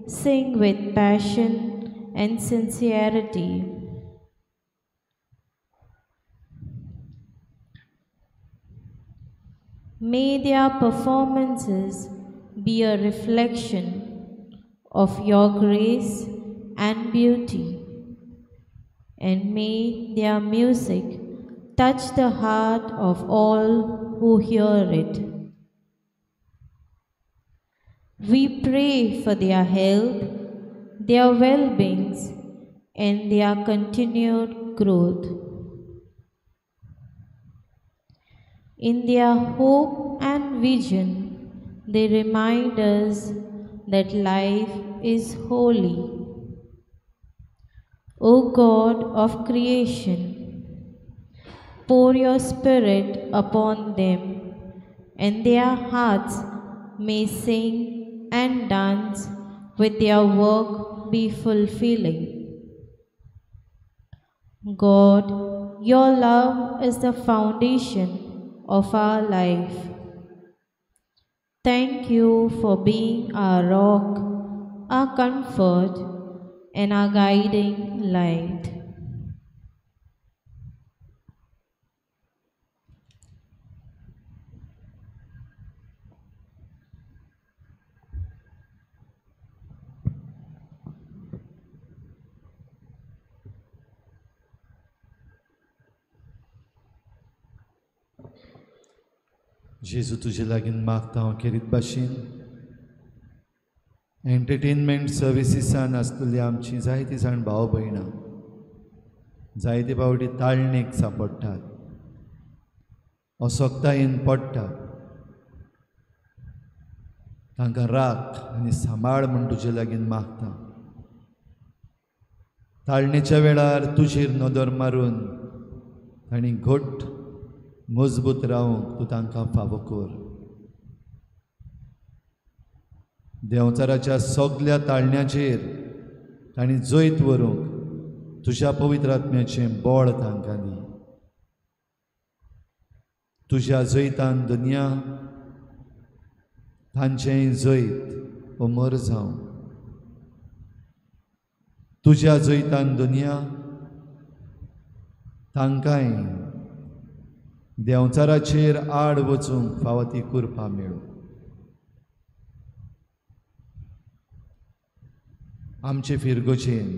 sing with passion and sincerity. May their performances be a reflection of your grace and beauty, and may their music touch the heart of all who hear it. We pray for their health, their well-beings, and their continued growth. In their hope and vision, they remind us that life is holy. O God of creation, pour your Spirit upon them, and their hearts may sing and dance with their work be fulfilling. God, your love is the foundation of our life. Thank you for being our rock, our comfort, and our guiding light. जेजू तुजे लागीं मागता हांव खेरीत भाशेन entertainment सर्विसीसान आसतली आमची जायतीं जाण भाव भयणां जायते फावटी ताळणेक सांपडटात, असक्तायेन पडटात. तांकां राख आनी सांबाळ म्हूण तुजे लागीं मागता. ताळणेच्या वेळार तुजेर नदर मारून तांणी घट मजबूत रावंक तूं तांकां फावो कर. देंवचाराच्या सगल्या ताळण्याचेर तांणी जैत व्हरूंक तुज्या पवित्र आत्म्याचें बळ तांकां दी. तुज्या जैतान दुनिया तांचें जैत अमर जावं. तुज्या जैतान दुनिया तांकांय देंवचाराचेर आड वचूंक फावो ती कृपा मेळूं. आमचे फिरगोचेन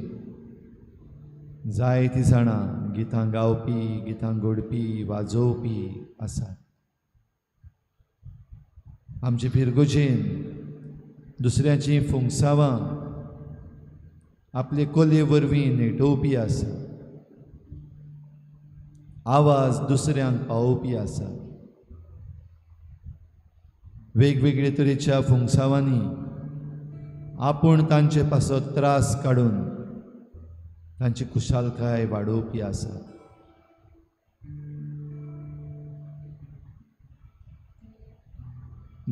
जायतीं जाणां गितां गावपी, गितां घोडपी, वाजोवपी आसात. आमचे फिरगोचेन दुसऱ्याचीं फुंगसावां आपले कले वरवीं नेटोवपी आसा, आवाज दुसऱ्यांक पावोवपी आसा. वेगवेगळे तरेच्या फुंगसावांनी आपूण तांचे पासत त्रास काडून तांची खुशालकाय वाडोवपी आसा.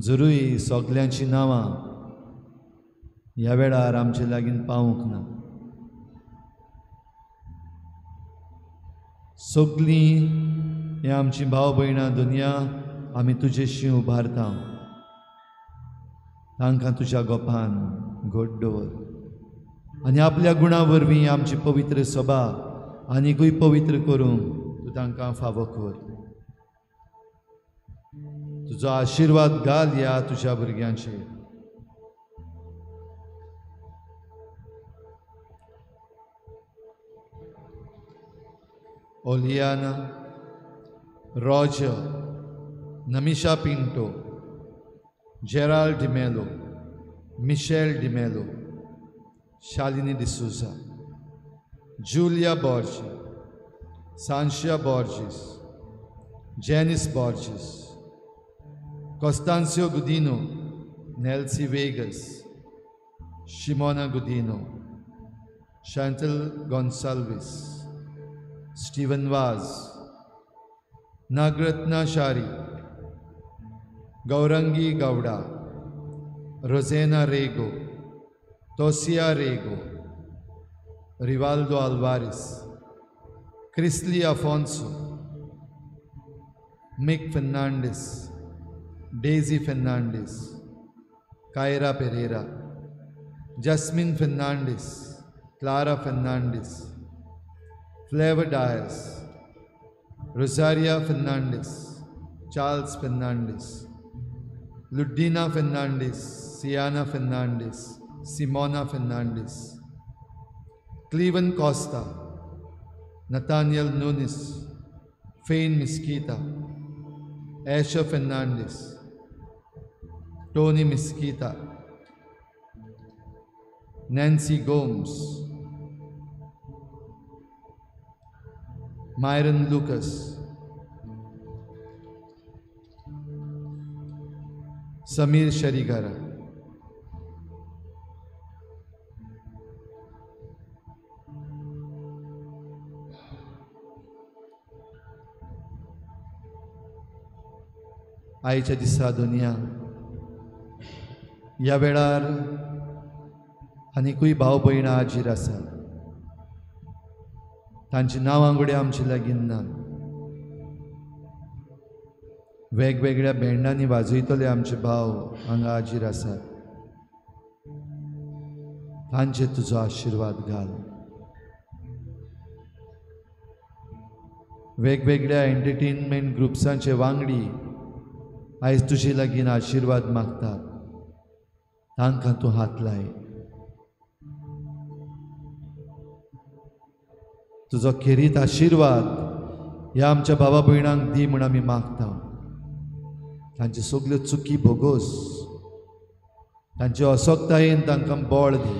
जरूय सगल्यांचीं नांवां ह्या वेळार आमचे लागीं पावूंक ना, सगलीं हे आमची भाव भयणां दुनिया आमी तुजेशी उबारता. तांकां तुज्या गोपान घट दवर आनी आपल्या गुणा वरवीं आमची पवित्र सभा आनीकूय पवित्र करूंक तूं तांकां फावो कर. तुजो आशिर्वाद घाल ह्या तुज्या भुरग्यांचेर. Oliana, Roger, Namisha Pinto, Gerald D'Mello, Michelle D'Mello, Shalini D'Souza, Julia Borges, Sanchia Borges, Janice Borges, Constancio Gudino, Nelsie Vegas, Shimona Gudino, Chantal Gonsalves, Stephen Vaz, Nagratna Shari, Gaurangi Gowda, Rosena Rego, Tosia Rego, Rivaldo Alvarez, Chrisley Afonso, Mick Fernandez, Daisy Fernandez, Kyra Pereira, Jasmine Fernandez, Clara Fernandez, Flavor Dias, Rosaria Fernandez, Charles Fernandez, Ludina Fernandez, Siana Fernandez, Simona Fernandez, Cleveland Costa, Nathaniel Nunes, Fane Mesquita, Asher Fernandez, Tony Mesquita, Nancy Gomes, Myron Lucas, Samir Sharigara. आयच्या दिसा दुनिया ह्या वेळार आनिकूय भाव भयणां हाजीर आसात. तांची नांवां घडये आमचे लागीं ना. वेगवेगळ्या बँडांनी वाजयतले आमचे भाव हांगा हाजीर आसात. तांचे तुजो आशिर्वाद घाल. वेगवेगळ्या एंटरटेनमेंट ग्रुप्सांचे वांगडी आयज तुजे लागीं आशिर्वाद मागतात. तांकां तूं हात लाय. तुजो खेरीत आशिर्वाद ह्या आमच्या भावा भयणांक दी म्हूण आमी मागता. तांच्यो सगल्यो चुकी भोगोस, तांचे असक्तायेन तांकां बळ दी.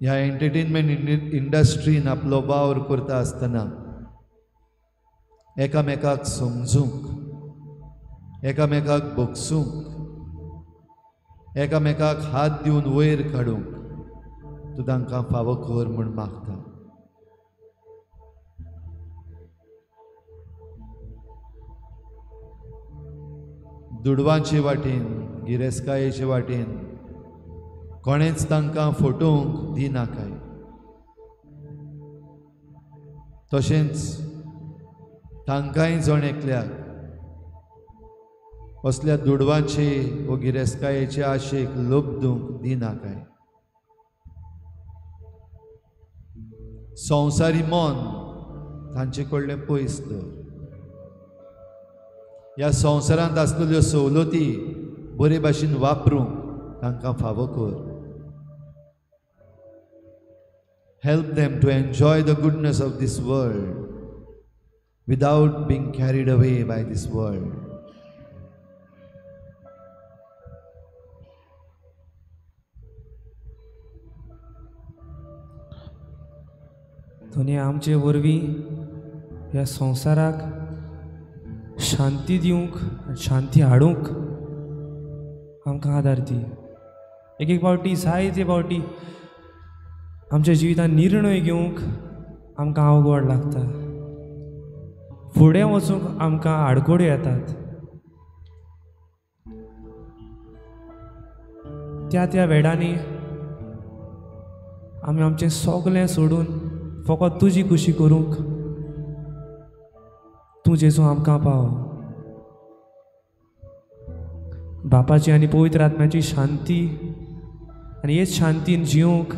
ह्या एंटरटेनमेंट इंडस्ट्रीन आपलो वावर करता आसतना एकामेकाक समजूंक, एकामेकाक भोगसूंक, एकामेकाक हात दिवन वयर काडूंक तूं तांकां फावो कर म्हूण मागता. दुडवांचे वाटेन, गिरेस्तकायेचे वाटेन कोणेंच तांकां फटोवंक दिनाकाय. तशेंच तांकांय जण एकल्याक असल्या दुडवांचे वो गिरेस्तकायेचे आशेक लोबदूंक दिनाकाय. संवसारी मन तांचे कडलें पयस दवर. ह्या संवसारांत आसलेल्यो सवलती बरे भाशेन वापरूंक तांकां फावो कर. Help them to enjoy the goodness of this world without being carried away by this world. Dhoni आमचे वरवीं ह्या संवसाराक शांती दिवंक आनी शांती हाडूंक आमकां आदार दी. एक एक फावटी, जायते फावटी आमच्या जिवितांत निर्णय घेवंक आमकां अवघड लागता. फुडें वचूंक आमकां आडखळ्यो येतात. त्या त्या वेळांनी आमी आमचें सगळें सोडून फकत तुजी खुशी करूंक तूं जेजू आमकां पाव. बापाची आनी पवित्र आत्म्याची शांती आनी हेच शांतीन जिवंक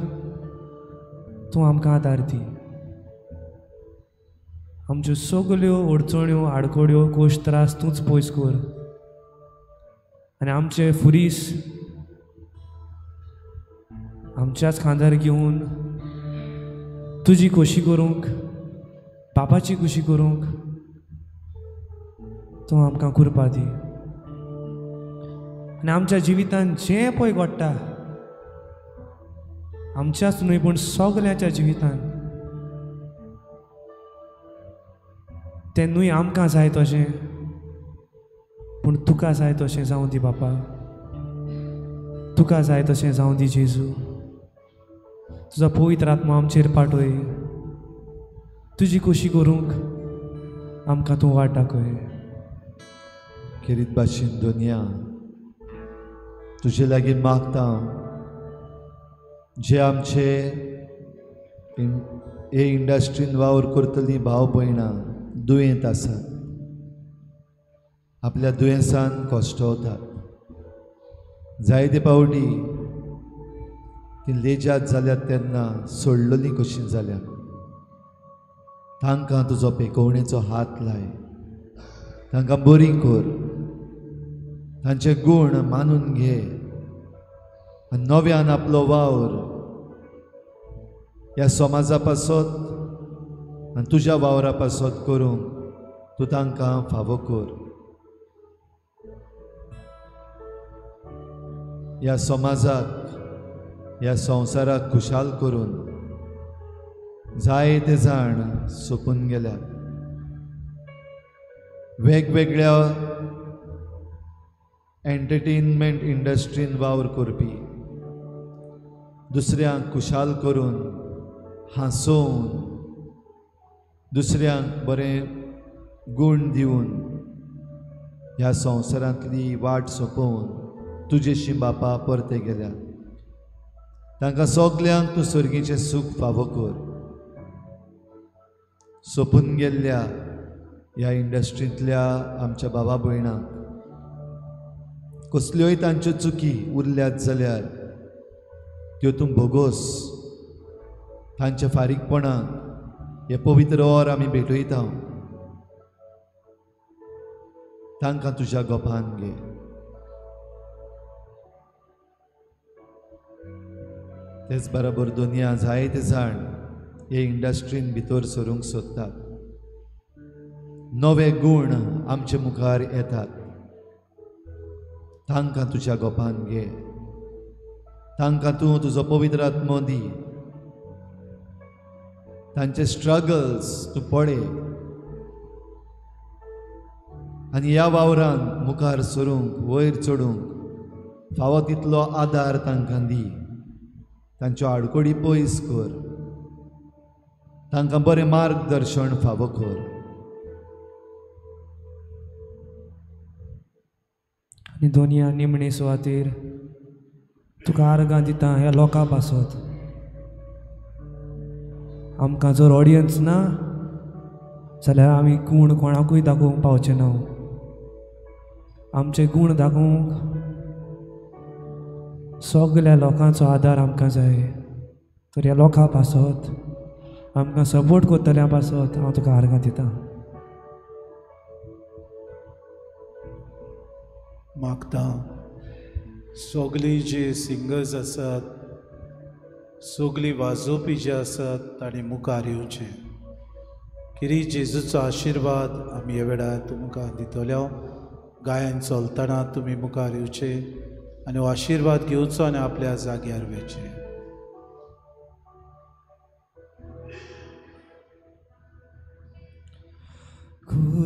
तूं आमकां आदार दी. आमच्यो सगल्यो अडचण्यो, आडखळ्यो, कोश त्रास तूंच पयस कर आनी आमचे फुरीस आमच्याच खांदार घेवन तुजी खोशी करूंक, बापाची खोशी करूंक तूं आमकां कृपा दी. आनी आमच्या जिवितांत जें पळय घडटा, आमच्याच न्हय पूण सगल्यांच्या जिवितांत तें न्हय आमकां जाय तशें, पूण तुका जाय तशें जावं दी बापा, तुका जाय तशें जावं दी जेजू। तुजो पवित्र आत्मो आमचेर पाठय, तुजी खोशी करूंक आमकां तूं वाट दाखय। खेरीत भाशेन दुनिया तुजे लागीं मागता, जे आमचे हे इंडस्ट्रीन वावर करतलीं भाव भयणां दुयेंत आसात, आपल्या दुयेंसान कश्टवतात, जायते पावटी ती लेजात जाल्यात तेन्ना सोडलेली कशी जाल्यात, तांकां तुजो पेकोवणेचो हात लाय, तांकां बरी कर, तांचे गूण मानून घे आनी नव्यान आपलो वावर ह्या समाजा पासत आनी तुज्या वावरा पासत करूंक तूं तांकां फावो कर। ह्या समाजाक, ह्या संवसाराक खुशाल करून जायते जाण सोंपून गेल्यात, वेगवेगळ्या एंटरटेनमेंट इंडस्ट्रीन वावर करपी, दुसऱ्यांक खुशाल करून हांसोवन, दुसऱ्यांक बरें गूण दिवन ह्या संवसारांतली वाट सोंपोवन तुजेशी बापा परते गेल्यात, तांकां सगल्यांक तूं सर्गीचें सूख फावो कर। सोंपून गेल्ल्या ह्या इंडस्ट्रींतल्या आमच्या बाबा भयणांक कसल्योय तांच्यो चुकी उरल्यात जाल्यार त्यो तूं भोगोस, तांच्या फारीकपणाक हें पवित्र ओर आमी भेटयता, तांकां तुज्या गोपान घे। तेच बरोबर दुनिया जायते जाण हे इंडस्ट्रीन भितर सरूंक सोदतात, नवे गूण आमचे मुखार येतात, तांकां तुज्या गोपान घे, तांकां तूं तुजो पवित्र आत्मो दी, तांचे स्ट्रगल्स तूं पळय आनी ह्या वावरान मुखार सरूंक, वयर चडूंक फावो तितलो आदार तांकां दी, तांच्यो आडकोडी पयस कर, तांकां बरें मार्गदर्शन फावो कर। आनी दोनया निमणे सुवातेर तुका आर्गां दिता ह्या लोकां पासत। आमकां जर ऑडियन्स ना जाल्यार आमी गूण कोणाकूय दाखोवंक पावचे ना। आमचे गूण दाखोवंक सगल्या लोकांचो आदार आमकां जाय। तर ह्या लोकां पासत, आमकां सपोर्ट करतल्या पासत हांव तुका आर्गां दिता। मागता सगळीं जे सिंगर्स आसात, सगळीं वाजोवपी जे आसात तांणी मुखार येवचें। किरी जेजूचो आशिर्वाद आमी ह्या वेळार तुमकां दितले। गायन चलतना तुमी मुखार येवचे आनी हो आशिर्वाद घेवचो आनी आपल्या जाग्यार वयचें।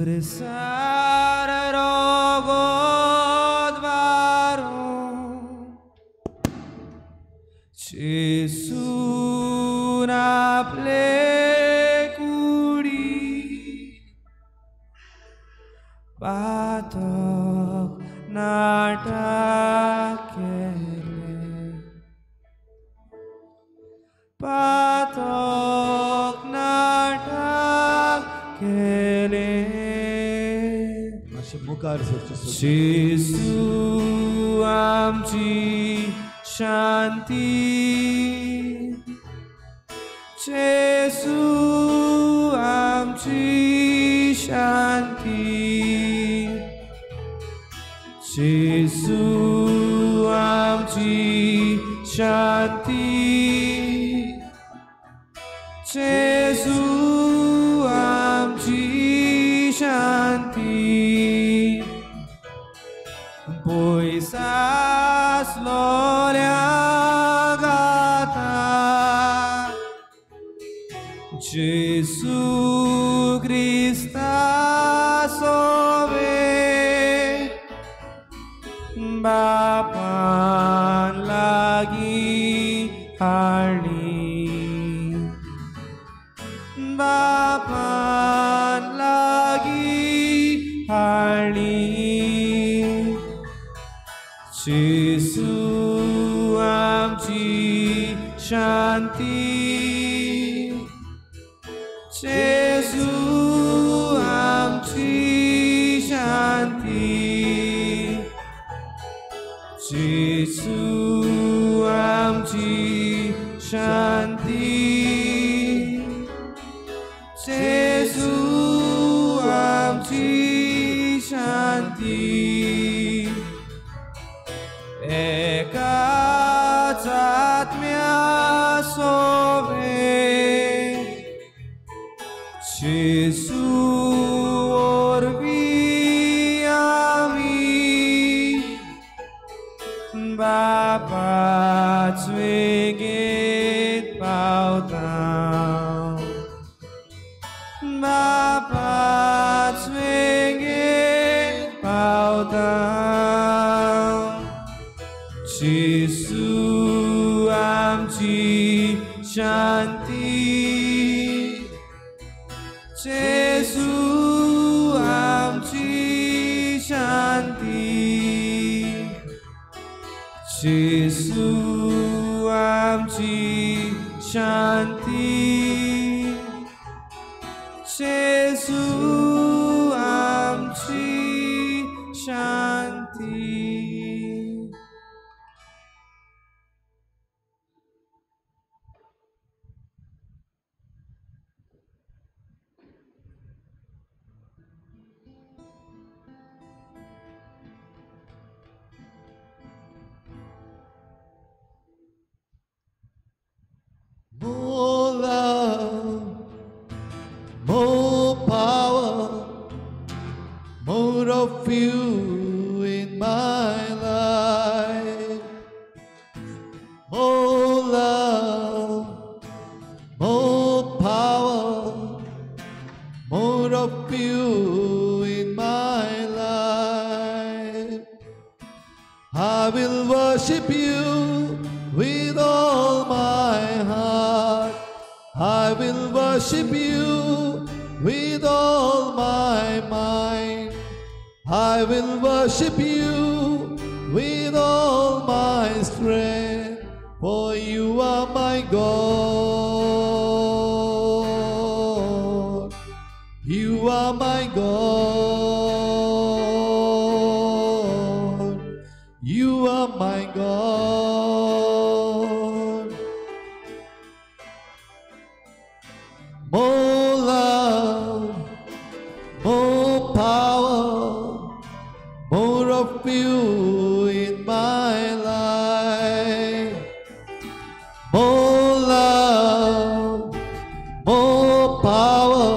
Cursar rogo dvaro Gesù na plecuri Patok natakele Patok natakele Jesu आमची शांती, जेसू आमची शांती, जेसू आमची शांती, जेसू आमची शांती। पयसासलोल्या गाता जेसू क्रिस्ता जेजू आमची शांती, जेजू आमची शांती, जेजू आमची शांती, जेजू आमची शांती. एकाच आत्म्या सोवे जेजू वरवीं आमी बापाच वेगेत पावता, बापाच वेगेत पावता. जेजू आमची शांती, जेजू आमची शांती, जेजू आमची शांती, जेजू आमची शांती. More love, more power, more of you in my life. More love, more power, more of you in my life. I will worship you with all my heart. I will worship you with all my mind. I will worship you with all my strength, for you are my God. You are my God. You are my God. More love, more power, more of you in my life. More love, more power,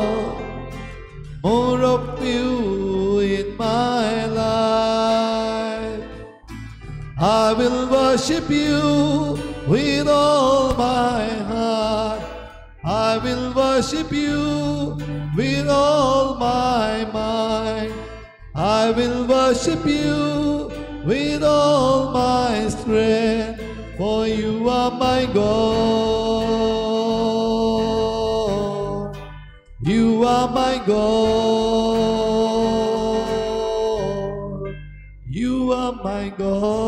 more of you in my life. I will worship you with all my heart. I will worship you with all my mind. I will worship you with all my strength, for you are my God. You are my God. You are my God.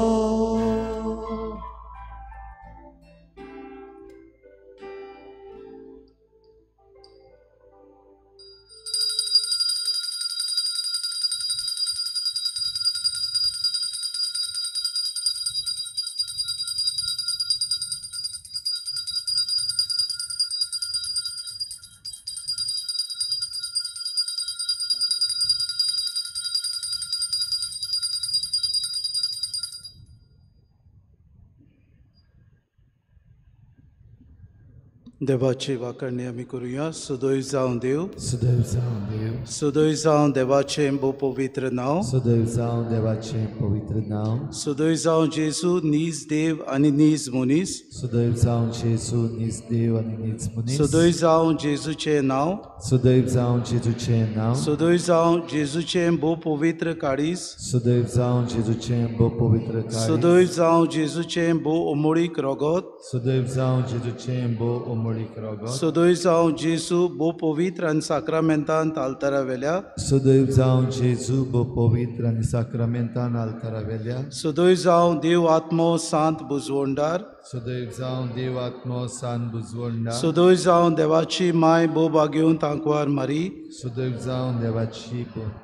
देवाची वाकरणी आमी करुया. सदैव जावं देव, सदैव जावं देव, सदैव जावं देवाचें भोव पवित्र नांव, सदैव जावं देवाचें पवित्र नांव, सदैव जावं जेजू नीज देव आनी नीज मनीस, सदैव जावं जेजू नीज देव आनी नीज मनीस, सदैव जावं जेजूचें नांव, सदैव जावं जेजूचें नांव, सदैव जावं जेजूचें भोव पवित्र काळीज, सदैव जावं जेजूचें भोव पवित्र काळीज, सदैव जावं जेजूचें भोव अमोळीक रगत, सदैव जावं जेजूचें भोव अमोळीक परमोळीक रगत, सदय जावं जेजू भोव पवित्र आनी साक्रामेंतान आल्तारा वेल्या, सदैव जावं जेजू भोव पवित्र आनी साक्रामेंतान आल्तारा वेल्या, सदय जावं देव आत्मो सांत बुजवणदार, सदैव जावं देव आत्मो सांत बुजवणदार, सदय जावं देवाची माय भोव भाग्योवन तांकवार मारी, सदैव जावं देवाची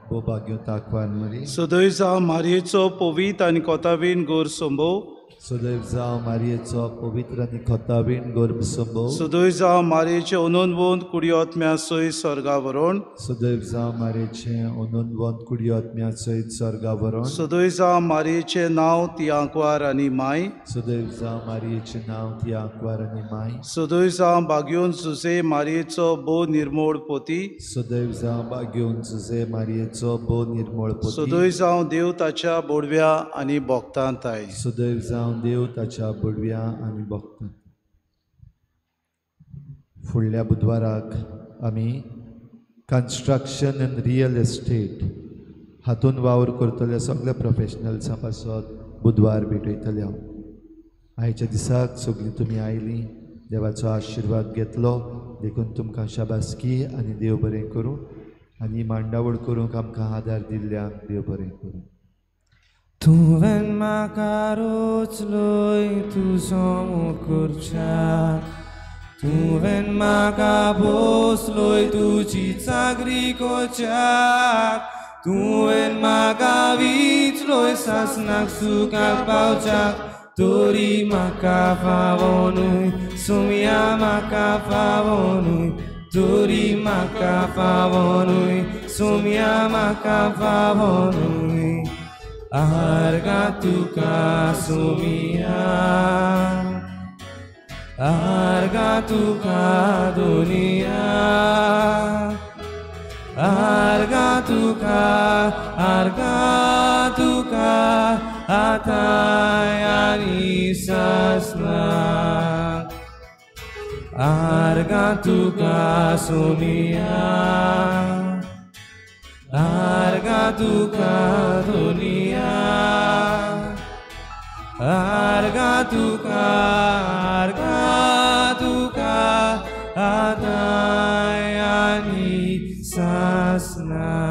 भोव भाग्योवन तांकवार मारी, सदय जावं मारयेचो पवित्र आनी कोतावीन गोर संभव, सदैव जावं मारयेचो पवित्र आनी खोतावीण गर्भ संभव, सदैव जावं मारयेचे अनंतवंत कुडयोत्म्या सयत स्वर्गा व्हरोन, सदैव जावं मारयेचें अनंतवंत कुडयोत्म्या सयत स्वर्गा व्हरोन, सदैव जावं मारयेचें नांव ती आंकवार आनी माय, सदैव जावं मारयेचें नांव ती आंकवार आनी माय, सदैव जावं भाग्योवन जुजे मारयेचो भोव निर्मोळ पोती, सदैव जावं भाग्योवन जुजे मारयेचो भोव निर्मोळ पोती, सदैव जावं देव ताच्या बोडव्या आनी भोगतांत I, सदैव जावं देव ताच्या बडव्या आनी भक्तां. फुडल्या बुधवाराक आमी कन्स्ट्रक्शन एंड रियल एस्टेट हातून वावर करतल्या सगळ्या प्रोफेशनल्सां पासत बुधवार भेटयतले हांव. आयच्या दिसाक सगळीं तुमी आयलीं, देवाचो आशिर्वाद घेतलो देखून तुमकां शाबासकी आनी देव बरें करूं आनी मांडावळ करूंक आमकां आदार दिल्ल्यांक देव बरें करूं. तुवें म्हाका रोचलोय तुजो मुकुरच्याक, तुवें म्हाका भोसलोय तुजी चागरी कोच्याक, तुवें म्हाका विचलोय सासनाक सुखाक पावच्याक, तरी म्हाका फावो न्हय सुमया म्हाका फावो न्हय, तरी म्हाका फावो न्हय सुमया म्हाका फावो न्हय. आर्गा तुका सुमिया, आर्गा तुका दुनिया, आर्गा तुका, आर्गा तुका आतां आनी सासनाक, आर्गा तुका सुमिया, आर्गा तुका दुनिया, आर्गा तुका, आर्गा तुका आतां आनी सासनाक.